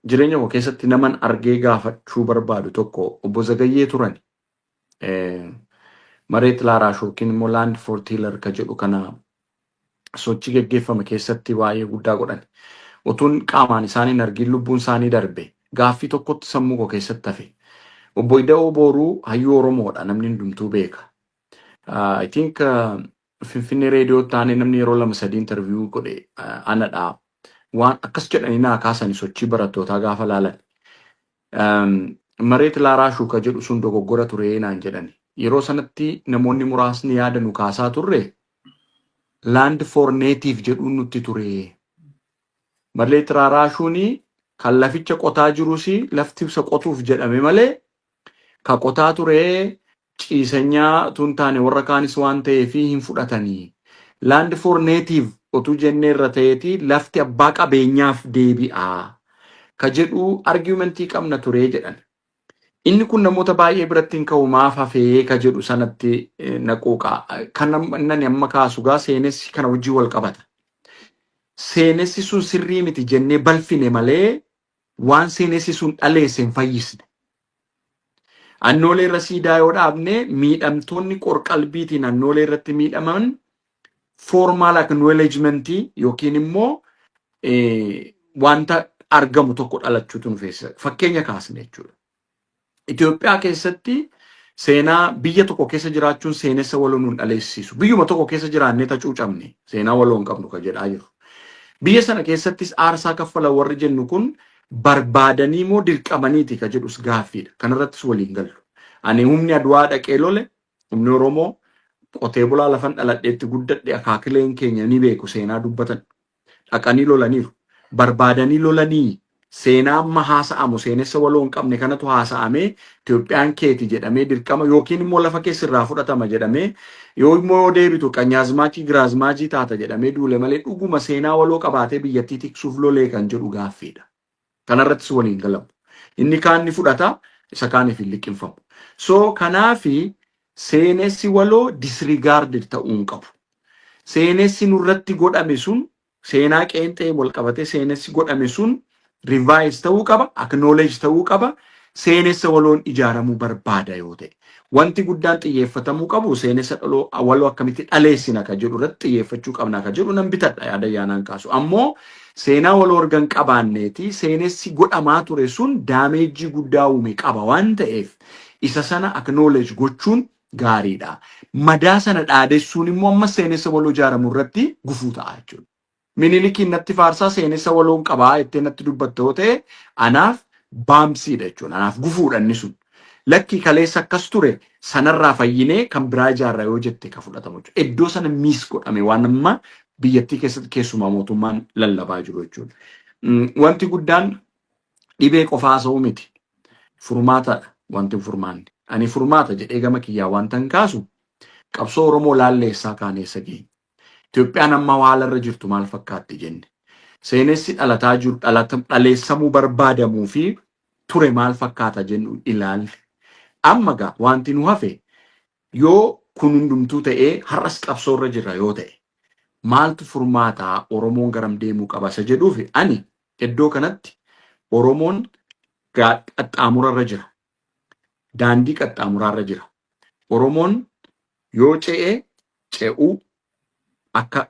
Jireenya koo keessatti naman argee gaafachuu barbaadu tokko obbo Zagayyee turan. መሬት ላራሹ yookiin immoo Land for Tiller ka jedhu kana sochii geggeeffame keessatti baay'ee guddaa godhan. Utuun qaamaan isaan hin argin lubbuun isaanii darbe, gaaffii tokkotti sammuu koo keessatti hafe. Obbo Ida'oo Booruu hayyuu Oromoodha, namni hundumtuu beeka. I think Finfinnee reediyoo taanee namni yeroo lama sadii interview godhe anadha. Waan akkas jedhanii naa kaasanii sochii barattootaa gaafa laalan. መሬት ላራሹ ka jedhu sun dogoggora ture naan jedhani. Yeroo sanatti namoonni muraasni yaada nu kaasaa turre Land for Native jedhuun nutti ture. መሬት ላራሹun kan laficha qotaa jirus lafti isa qotuuf jedhame malee ka qotaa ture ciisanyaa tun taane warra kaanis waan ta'eef hin fudhatanii. Land for Native otuu jennee irra ta'eeti lafti abbaa qabeenyaaf deebi'a ka jedhu argumentii qabna ture jedhan. Inni kun namoota baay'ee biratti hin ka'u, maaf hafee ka jedhu sanatti naquuqa. Kan nani amma kaasu gaa seenessi kana wajjin wal qabata. Seenessi sun sirrii miti jennee balfine malee waan seenessi sun dhaleesse hin fayyisne. Annoolee irra siidaa yoo dhaabne, miidhamtoonni qorqalbiitiin annoolee irratti miidhaman formal acknowledgementii yookiin immoo wanta argamu tokko dhalachuutu nu feesisa. Fakkeenya kaasne jechuudha. Itoophiyaa keessatti seenaa biyya tokko keessa jiraachuun seenessa waloo nuun dhaleessisu. Biyyuma tokko keessa jiraannee tacuucamne seenaa waloo hin qabnu ka jedhaa jiru. Biyya sana keessattis aarsaa kaffalan warri jennu kun barbaadanii moo dirqamaniiti ka jedhus gaaffiidha. Kanarrattis waliin gallu. Ani humni Aduwaa dhaqee lole, humni Oromoo qotee bulaa lafan dhaladheetti guddadhe, akaakileen keenya ni beeku, seenaa dubbatan. Dhaqanii lolaniiru. Barbaadanii lolanii seenaa amma haasa'amu, seenessa waloo hin qabne kanatu haasa'amee, Itoophiyaan keeti jedhamee dirqama yookiin immoo lafa keessa irraa fudhatama jedhamee, yoo immoo yoo deebitu qanyaazmaachii giraazmaachii taata jedhamee duule malee dhuguma seenaa waloo qabaatee biyyattii tiksuuf lolee kan jedhu gaaffiidha. Kanarrattis waliin galamu. Inni kaan ni fudhata, isa kaaniif hin liqimfamu. So kanaafi seenessi waloo disregarded ta'uu hin qabu. Seenessi nurratti godhame sun, seenaa qeenxee wal qabatee seenessi godhame sun revise ta'uu qaba, acknowledge ta'uu qaba. Seenessa waloon ijaaramuu barbaada yoo ta'e. Wanti guddaan xiyyeeffatamuu qabu seenessa dhaloo waloo akkamitti dhaleessina ka jedhu irratti xiyyeeffachuu qabna ka jedhu nan bitadha, yaada ayyaanaan kaasu. Ammoo seenaa waloo argan qabaanneeti seenessi godhamaa ture sun damageii guddaa uume qaba waan ta'eef, isa sana acknowledge gochuun gaariidha. Madaa sana dhaadessuun immoo amma seenessa waloo ijaaramu irratti gufuu ta'a jechuudha. Minilikiin natti faarsaa seenessa waloon qabaa jettee natti dubbatte yoo ta'e, anaaf baamsiidha jechuudha. Anaaf gufuudha inni sun. Lakki, kaleessa akkas ture, sanarraa fayyinee kan biraa ijaarra yoo jette ka fudhatamu jechuudha. Iddoo sana miss godhame waan amma biyyattii keessatti keessumaa mootummaan lallabaa jiru jechuudha. Wanti guddaan dhibee qofaa haasa'uu miti. Furmaatadha wanti furmaanni. Ani furmaata jedhee gama kiyyaa wanta hin kaasu, qabsoo Oromoo laalleessaa kaaneessa geenye. Itoophiyaan amma haala irra jirtu maal fakkaatti jenne. Seenessi dhalataa jiru, dhaleessamuu barbaadamuu fi ture maal fakkaata jennu ilaalle. Amma gaa wanti nu hafe, yoo kun hundumtuu ta'ee har'as qabsoo irra jirra yoo ta'e, maaltu furmaataa, Oromoon garam deemuu qaba isa jedhuuf, ani iddoo kanatti Oromoon qaxxaamura irra jira. Daandii qaxxaamuraa irra jira. Oromoon yoo ce'ee ce'uu akka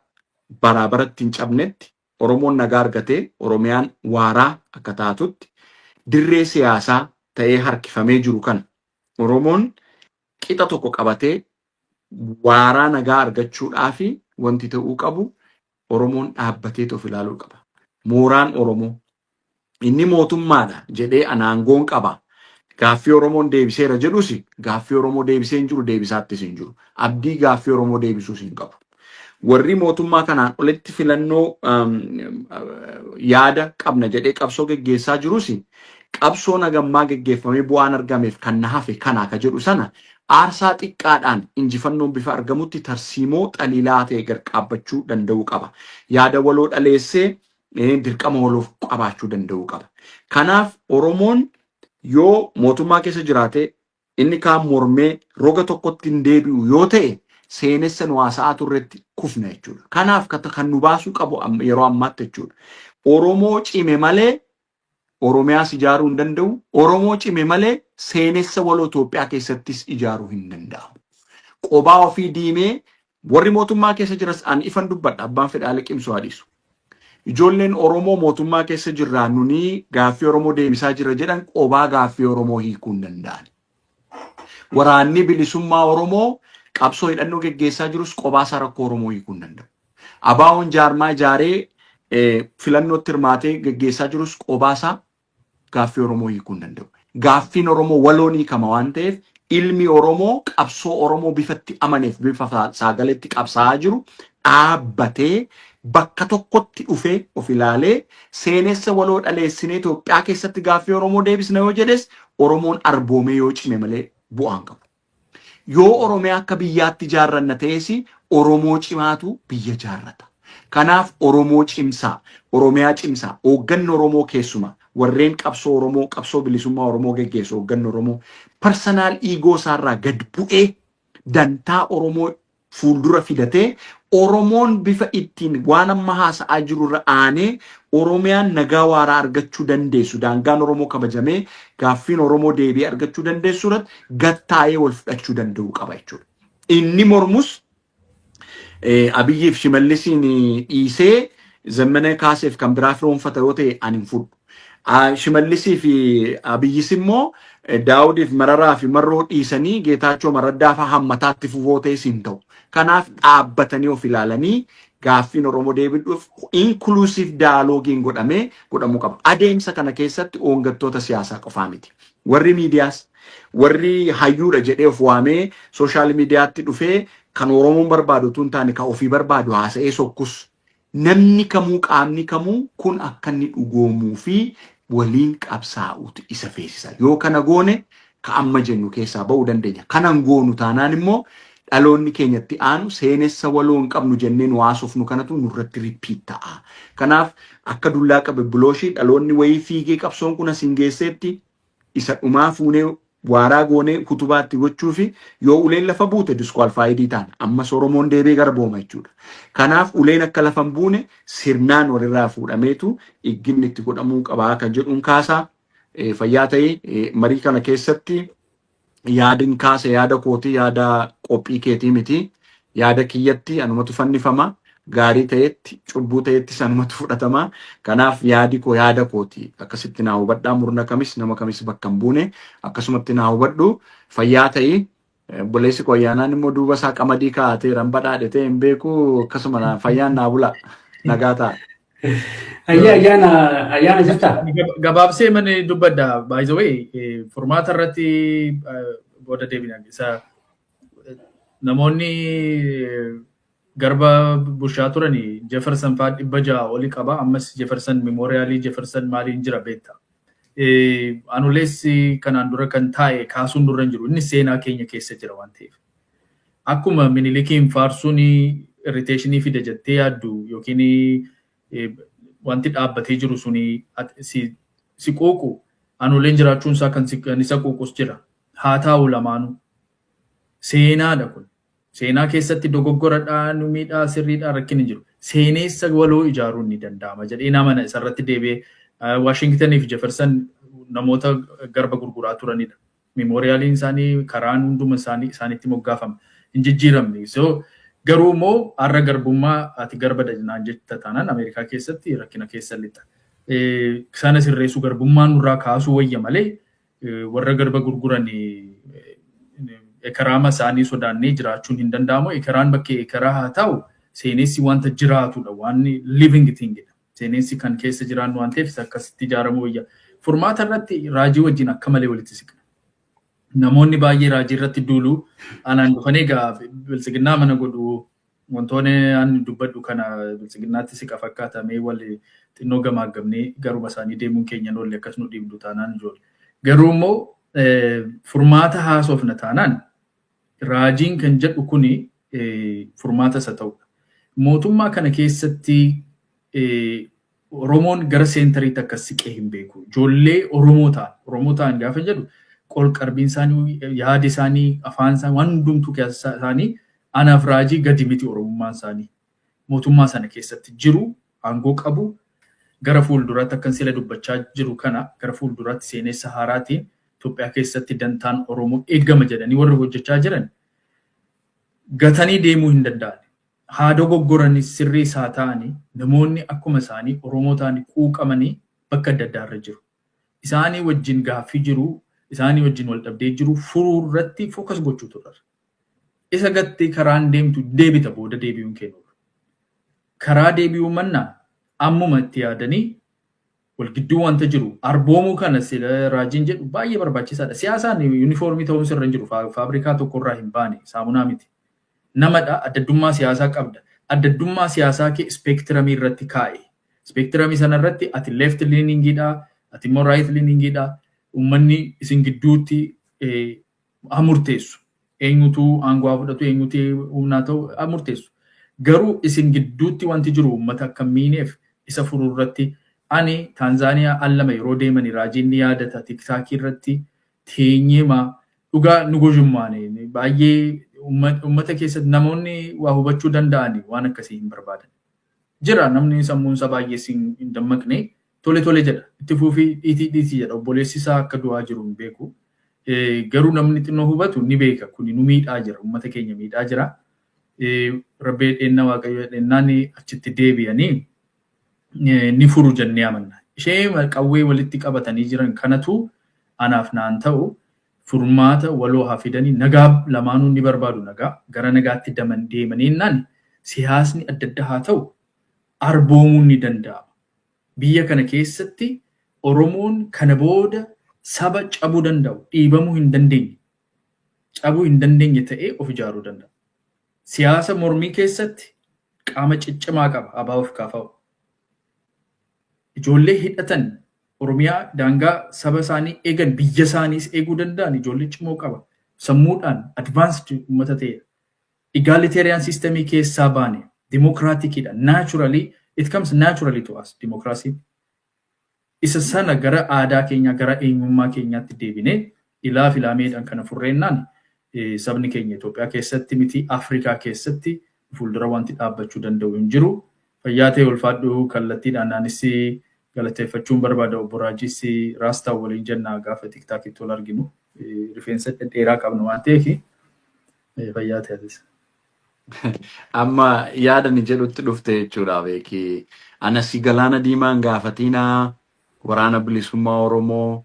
baraa baratti hin cabnetti, Oromoon nagaa argatee Oromiyaan waaraa akka taatutti, dirree siyaasaa ta'ee harkifamee jiru kana Oromoon qixa tokko qabatee waaraa nagaa argachuudhaa fi wanti ta'uu qabu Oromoon dhaabbatee of ilaaluu qaba. Mooraan Oromoo inni mootummaadha jedhee anaangoon qaba. Gaaffii Oromoon deebiseera jedhus gaaffii Oromoo deebisee hin jiru, deebisaattis hin jiru. Abdii gaaffii Oromoo deebisuus hin qabu. Warri mootummaa kanaan olitti filannoo yaada qabna jedhee qabsoo geggeessaa jirus, qabsoo nagammaa geggeeffamee bu'aan argameef kan na hafe kanaa ka jedhu sana aarsaa xiqqaadhaan injifannoon bifa argamutti tarsiimoo xaliilaa ta'e garqaabbachuu danda'uu qaba. Yaada waloo dhaleessee dirqama waloof qabaachuu danda'uu qaba. Kanaaf Oromoon yoo mootummaa keessa jiraate, inni kaan mormee roga tokkotti hin deebi'u yoo ta'e, seenessa nu haasa'aa turretti kufna jechuudha. Kanaaf kan nu baasuu qabu yeroo ammaatti jechuudha. Oromoo cime malee Oromiyaas ijaaruu hin danda'u. Oromoo cime malee seenessa waloo Itoophiyaa keessattis ijaaruu hin danda'amu. Qobaa ofii diimee warri mootummaa keessa jiras, an ifan dubbadha, abbaan fedhaa liqimsu haa dhiisu. Ijoolleen Oromoo mootummaa keessa jirraa nunii gaaffii Oromoo deebisaa jira jedhan qobaa gaaffii Oromoo hiikuu hin danda'an. Waraanni bilisummaa Oromoo qabsoo hidhannoo geggeessaa jirus qobaa isaa rakkoo Oromoo hiikuu hin danda'u. ABO'n jaarmaa ijaaree filannootti hirmaatee geggeessaa jirus qobaa isaa gaaffii Oromoo hiikuu hin danda'u. Gaaffiin Oromoo waloon hiikama waan ta'eef, ilmi Oromoo qabsoo Oromoo bifatti amaneef bifa saagaletti qabsaa'aa jiru dhaabbatee bakka tokkotti dhufee of ilaalee seenessa waloo dhaleessinee Itoophiyaa keessatti gaaffii Oromoo deebisna yoo jedhes, Oromoon arboomee yoo cime malee bu'aan qabu. Yoo Oromiyaa akka biyyaatti ijaarranna ta'es, Oromoo cimaatu biyya ijaarrata. Kanaaf Oromoo cimsaa, Oromiyaa cimsaa, hoogganni Oromoo keessumaa warreen qabsoo Oromoo, qabsoo bilisummaa Oromoo geggeessu, hoogganni Oromoo personal ego isaarraa gad bu'ee dantaa Oromoo fuuldura fidatee, Oromoon bifa ittiin waan amma haasa'aa jirurra aanee Oromiyaan nagaa waaraa argachuu dandeessu, daangaan Oromoo kabajamee gaaffiin Oromoo deebi'ee argachuu dandeessu irratti gattaa'ee wal fudhachuu danda'uu qaba jechuudha. Inni mormus Abiyyiif Shimallisiin dhiisee Zammana Kaaseef kan biraa firoonfata yoo ta'e ani hin fudhu. Shimallisii fi Abiyyis immoo Daawudiif Mararaa fi Marroo dhiisanii Geetaachoo Maraddaa fa'aa hammataatti fufoo ta'es hin ta'u. Kanaaf dhaabbatanii of ilaalanii gaaffiin Oromoo deebi'uuf inclusive dialogue-iin godhamee godhamuu qaba. Adeemsa kana keessatti hooggantoota siyaasaa qofaa miti. Warri miidiyaas, warri hayyuudha jedhee of waamee social media tti dhufee kan Oromoon barbaadu utuu hin taane kan ofii barbaadu haasa'ee sokkus, namni kamuu, qaamni kamuu kun akka inni dhugoomuu fi waliin qabsaa'uutu isa feesisa. Yoo kana goone ka amma jennu keessaa ba'uu dandeenya. Kanan goonu taanaan immoo dhaloonni keenyatti aanu seenessa waloo hin qabnu jennee nu haasofnu kanatu nurratti repeat ta'a. Kanaaf akka dullaa qabe bilooshii dhaloonni wayii fiigee qabsoon kun asiin geesseetti isa dhumaa fuunee waaraa goonee kutubaatti gochuu fi yoo uleen lafa buute disqualified taana. Ammas Oromoon deebi'ee garbooma jechuudha. Kanaaf uleen akka lafa hin buune sirnaan walirraa fuudhameetu igginni itti godhamuu qabaa kan jedhuun kaasaa. Fayyaa ta'ee, marii kana keessatti yaadin kaase yaada kootii, yaada qophii keetii miti. Yaada kiyyatti anumatu fannifama. Gaarii ta'etti, cubbuu ta'etti sanumatu fudhatama. Kanaaf yaadi koo yaada kooti. Akkasitti naa hubadhaa. Murna kamis, nama kamis bakka hin buune akkasumatti naa hubadhu. Fayyaa ta'ii. Obboleessi koo Ayyaanaan immoo duuba isaa qamadii kaa'ateera. Hin badhaadhe ta'e hin beeku, akkasuma fayyaan naa bula. Nagaa ta'a. Ayyaa, Ayyaana, Ayyaana, jirtaa? Gabaabsee mani dubbadha. By the way, furmaata irratti booda deebina. Isa namoonni garba bushaa turani Jefferson fa'aa 600 oli qaba. Ammas Jefferson Memorial ii Jefferson maaliin jira beekta. Anulees kanaan dura kan taa'e kaasuun dura hin jiru. Inni seenaa keenya keessa jira waan ta'eef. Akkuma Minilikiin faarsuun irritation ii fida jettee yaaddu yookiin wanti dhaabbatee jiru suni si quuqu, anuleen jiraachuun isaa kan isa quuqus jira. Haa taa'u lamaanuu. Seenaadha kun. Seenaa keessatti dogoggoradhaa, nu miidhaa, sirriidhaa, rakkinni jiru. Seeneessa waloo ijaaruun ni danda'ama jedhee namana isarratti deebi'ee Washingtonii fi Jefferson namoota garba gurguraa turanidha. Memorial iin isaanii, karaan hunduma isaanii isaanitti moggaafama. Hin jijjiiramne. So Garuu immoo har'a garbummaa ati garba naan jetta taanaan Ameerikaa keessatti rakkina keessa lixa. Sana sirreessuu, garbummaa nurraa kaasuu wayya malee, warra garba gurguran ekeraama isaanii sodaannee jiraachuun hin danda'amu. Ekeraan bakkee ekeraa haa ta'u, seenessi wanta jiraatudha, waan living thingidha. Seenessi kan keessa jiraannu waan ta'eef akkasitti ijaaramuu wayya. Furmaata irratti Raajii wajjin akka malee walitti siqna. Namoonni baay'ee Raajii irratti duulu. Anaan dhufanii egaa Biltsiginnaa mana godhu, wantoonni ani dubbadhu kana Biltsiginnaatti siqa fakkaatamee wal xinnoo gamaaggamnee garuma isaanii deemuun keenya oolle akkas nu dhiibdu taanaan ijoollee. Garuu immoo furmaata haasofna taanaan, Raajiin kan jedhu kuni furmaata isa ta'udha. Mootummaa kana keessatti Oromoon gara centeriitti akkas siqee hin beeku. Ijoollee Oromoo ta'an gaafa jedhu, qolqarbiin isaanii, yaadi isaanii, afaan isaanii, waan hundumtuu keessa isaanii anaaf Raajii gadi miti Oromummaan isaanii. Mootummaa sana keessatti jiru, aangoo qabu, gara fuulduraatti akkan sila dubbachaa jiru kana, gara fuulduraatti seenessa haaraatiin Itoophiyaa keessatti dantaan Oromoo eegama jedhanii warri hojjechaa jiran gatanii deemuu hin danda'an. Haa dogoggoranis, sirrii isaa ta'anii, namoonni akkuma isaanii Oromoo ta'anii quuqamanii bakka adda addaa irra jiru. Isaanii wajjin gaaffii jiru, isaanii wajjin wal dhabdee jiru furuu irratti focus gochuutu irra. Isa gattee karaan deemtu deebita, booda deebi'uun kennu. Karaa deebi'uu mannaa ammuma itti yaadanii wal gidduu wanta jiru arboomuu kana sila Raajiin jedhu baay'ee barbaachisaadha. Siyaasaan uniformii ta'uun sirra hin jiru. Faabrikaa tokkorraa hin baane, saamunaa miti. Namadha, addaddummaa siyaasaa qabda. Addaddummaa siyaasaa kee spectrumii irratti kaa'e. Spectrumii sana irratti ati left leaningiidha, ati immoo right leaningiidha. Uummanni isin gidduutti haa murteessu. Eenyutu aangoo haa fudhatu, eenyutu humnaa ta'u haa murteessu. Garuu isin gidduutti wanti jiru uummata akka miineef isa furuu irratti. Ani Taanzaaniyaa al lama yeroo deeman, Raajiin ni yaadata, TikTokii irratti teenyeema dhugaa nu gojummaane baay'ee uummata keessatti namoonni waa hubachuu danda'ani waan akkasii hin barbaadan. Jira, namni sammuunsa baay'ee hin dammaqne tole tole jedha, itti fuufii, dhiitii dhiitii jedha, obboleessi isaa akka du'aa jiru hin beeku. Garuu namni xinnoo hubatu ni beeka, kuni nu miidhaa jira, uummata keenya miidhaa jira. Rabbee dheennaa, Waaqayyo dheennaan achitti deebi'anii ni furu jennee amanna. Ishee qawwee walitti qabatanii jiran kanatu anaaf naan ta'u. Furmaata waloo haa fidanii, nagaa lamaanuu ni barbaadu, nagaa gara nagaatti daman deemanii naan siyaasni adda addaa haa ta'u, arboomuun ni danda'ama. Biyya kana keessatti Oromoon kana booda saba cabuu danda'u, dhiibamuu hin dandeenye, cabuu hin dandeenye ta'ee of ijaaruu danda'a. Siyaasa mormii keessatti qaama ciccimaa qaba ABO of KFO. Ijoollee hidhatan Oromiyaa daangaa saba isaanii eegan, biyya isaaniis eeguu danda'an ijoollee cimoo qaba. Sammuudhaan advanced uummata ta'edha. Egalitarian systemii keessaa baane, democraticiidha. Naturally, it comes naturally to us, dimokiraasiin. Isa sana gara aadaa keenyaa, gara eenyummaa keenyaatti deebinee ilaa filaameedhaan kana furreennaan, sabni keenya Itoophiyaa keessatti miti, Afrikaa keessatti fuuldura wanti dhaabbachuu danda'u hin jiru. Fayyaa ta'e, ulfaadhu. Kallattiidhaan anis galateeffachuun barbaada obbo Raajis, Raastaa waliin jennaa gaafa TikTokitti wal arginu. Rifeensa dhedheeraa qabna waan ta'eef, fayyaa ta'e. Amma yaada ni jedhutti dhufte jechuudha beeki. Anasi Galaana Diimaan gaafatinaa, Waraana Bilisummaa Oromoo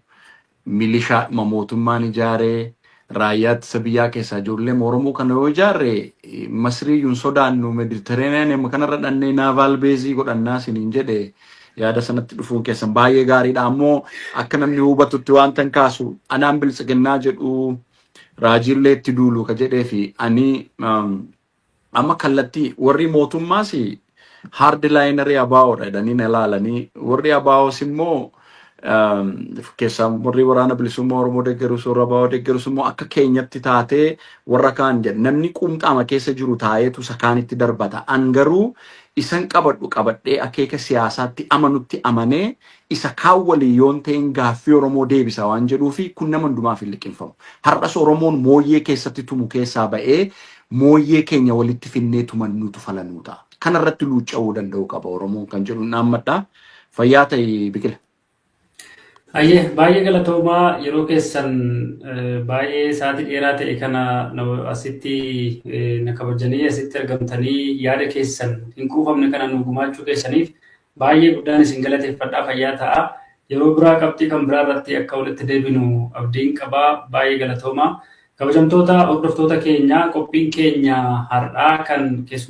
milishaa mootummaan ijaaree, raayyaa ittisa biyyaa keessaa ijoollee Oromoo kana yoo ijaarre, Masrii hin sodaannu, Mediterranean kanarra dhannee naval baseii godhannaa isiniin jedhe. Yaada sanatti dhufuun keessan baay'ee gaariidha. Ammoo akka namni hubatutti waan tan kaasu, anaan Biltsiginnaa jedhu, Raajiillee itti duulu ka jedhee fi ani amma kallattii warri mootummaas hardlinerii ABOdha jedhanii na ilaalanii, warri ABOs immoo keessaa warri Waraana Bilisummaa Oromoo deeggarus, warra ABO deeggarus immoo akka keenyatti taatee warra kaan jedha. Namni quumxaama keessa jiru taa'eetu isa kaanitti darbata. An garuu isan qabadhu qabadhee, akeeka siyaasaatti amanutti amanee, isa kaan waliin yoon ta'in gaaffii Oromoo deebisa waan jedhuufi kun nama hundumaaf hin liqinfamu. Har'as Oromoon mooyyee keessatti tumu keessaa ba'ee mooyyee keenya walitti finnee tumannuutu falanuu ta'a. Kanarratti luucca'uu danda'u qaba Oromoon kan jedhu naammadha. Fayyaa ta'e, Biqila. Ayyee, baay'ee galatoomaa. Yeroo keessan baay'ee sa'aatii dheeraa ta'e kana asitti na kabajanii asitti argamtanii yaada keessan hin quufamne kana nu gumaachuu keessaniif baay'ee guddaan isin galateeffadhaa. Fayyaa ta'a. Yeroo biraa qabxii kan biraa irratti akka walitti deebinu abdiin qabaa. Baay'ee galatoomaa. Kabajamtoota hordoftoota keenya, qophiin keenya har'aa kan keessumaa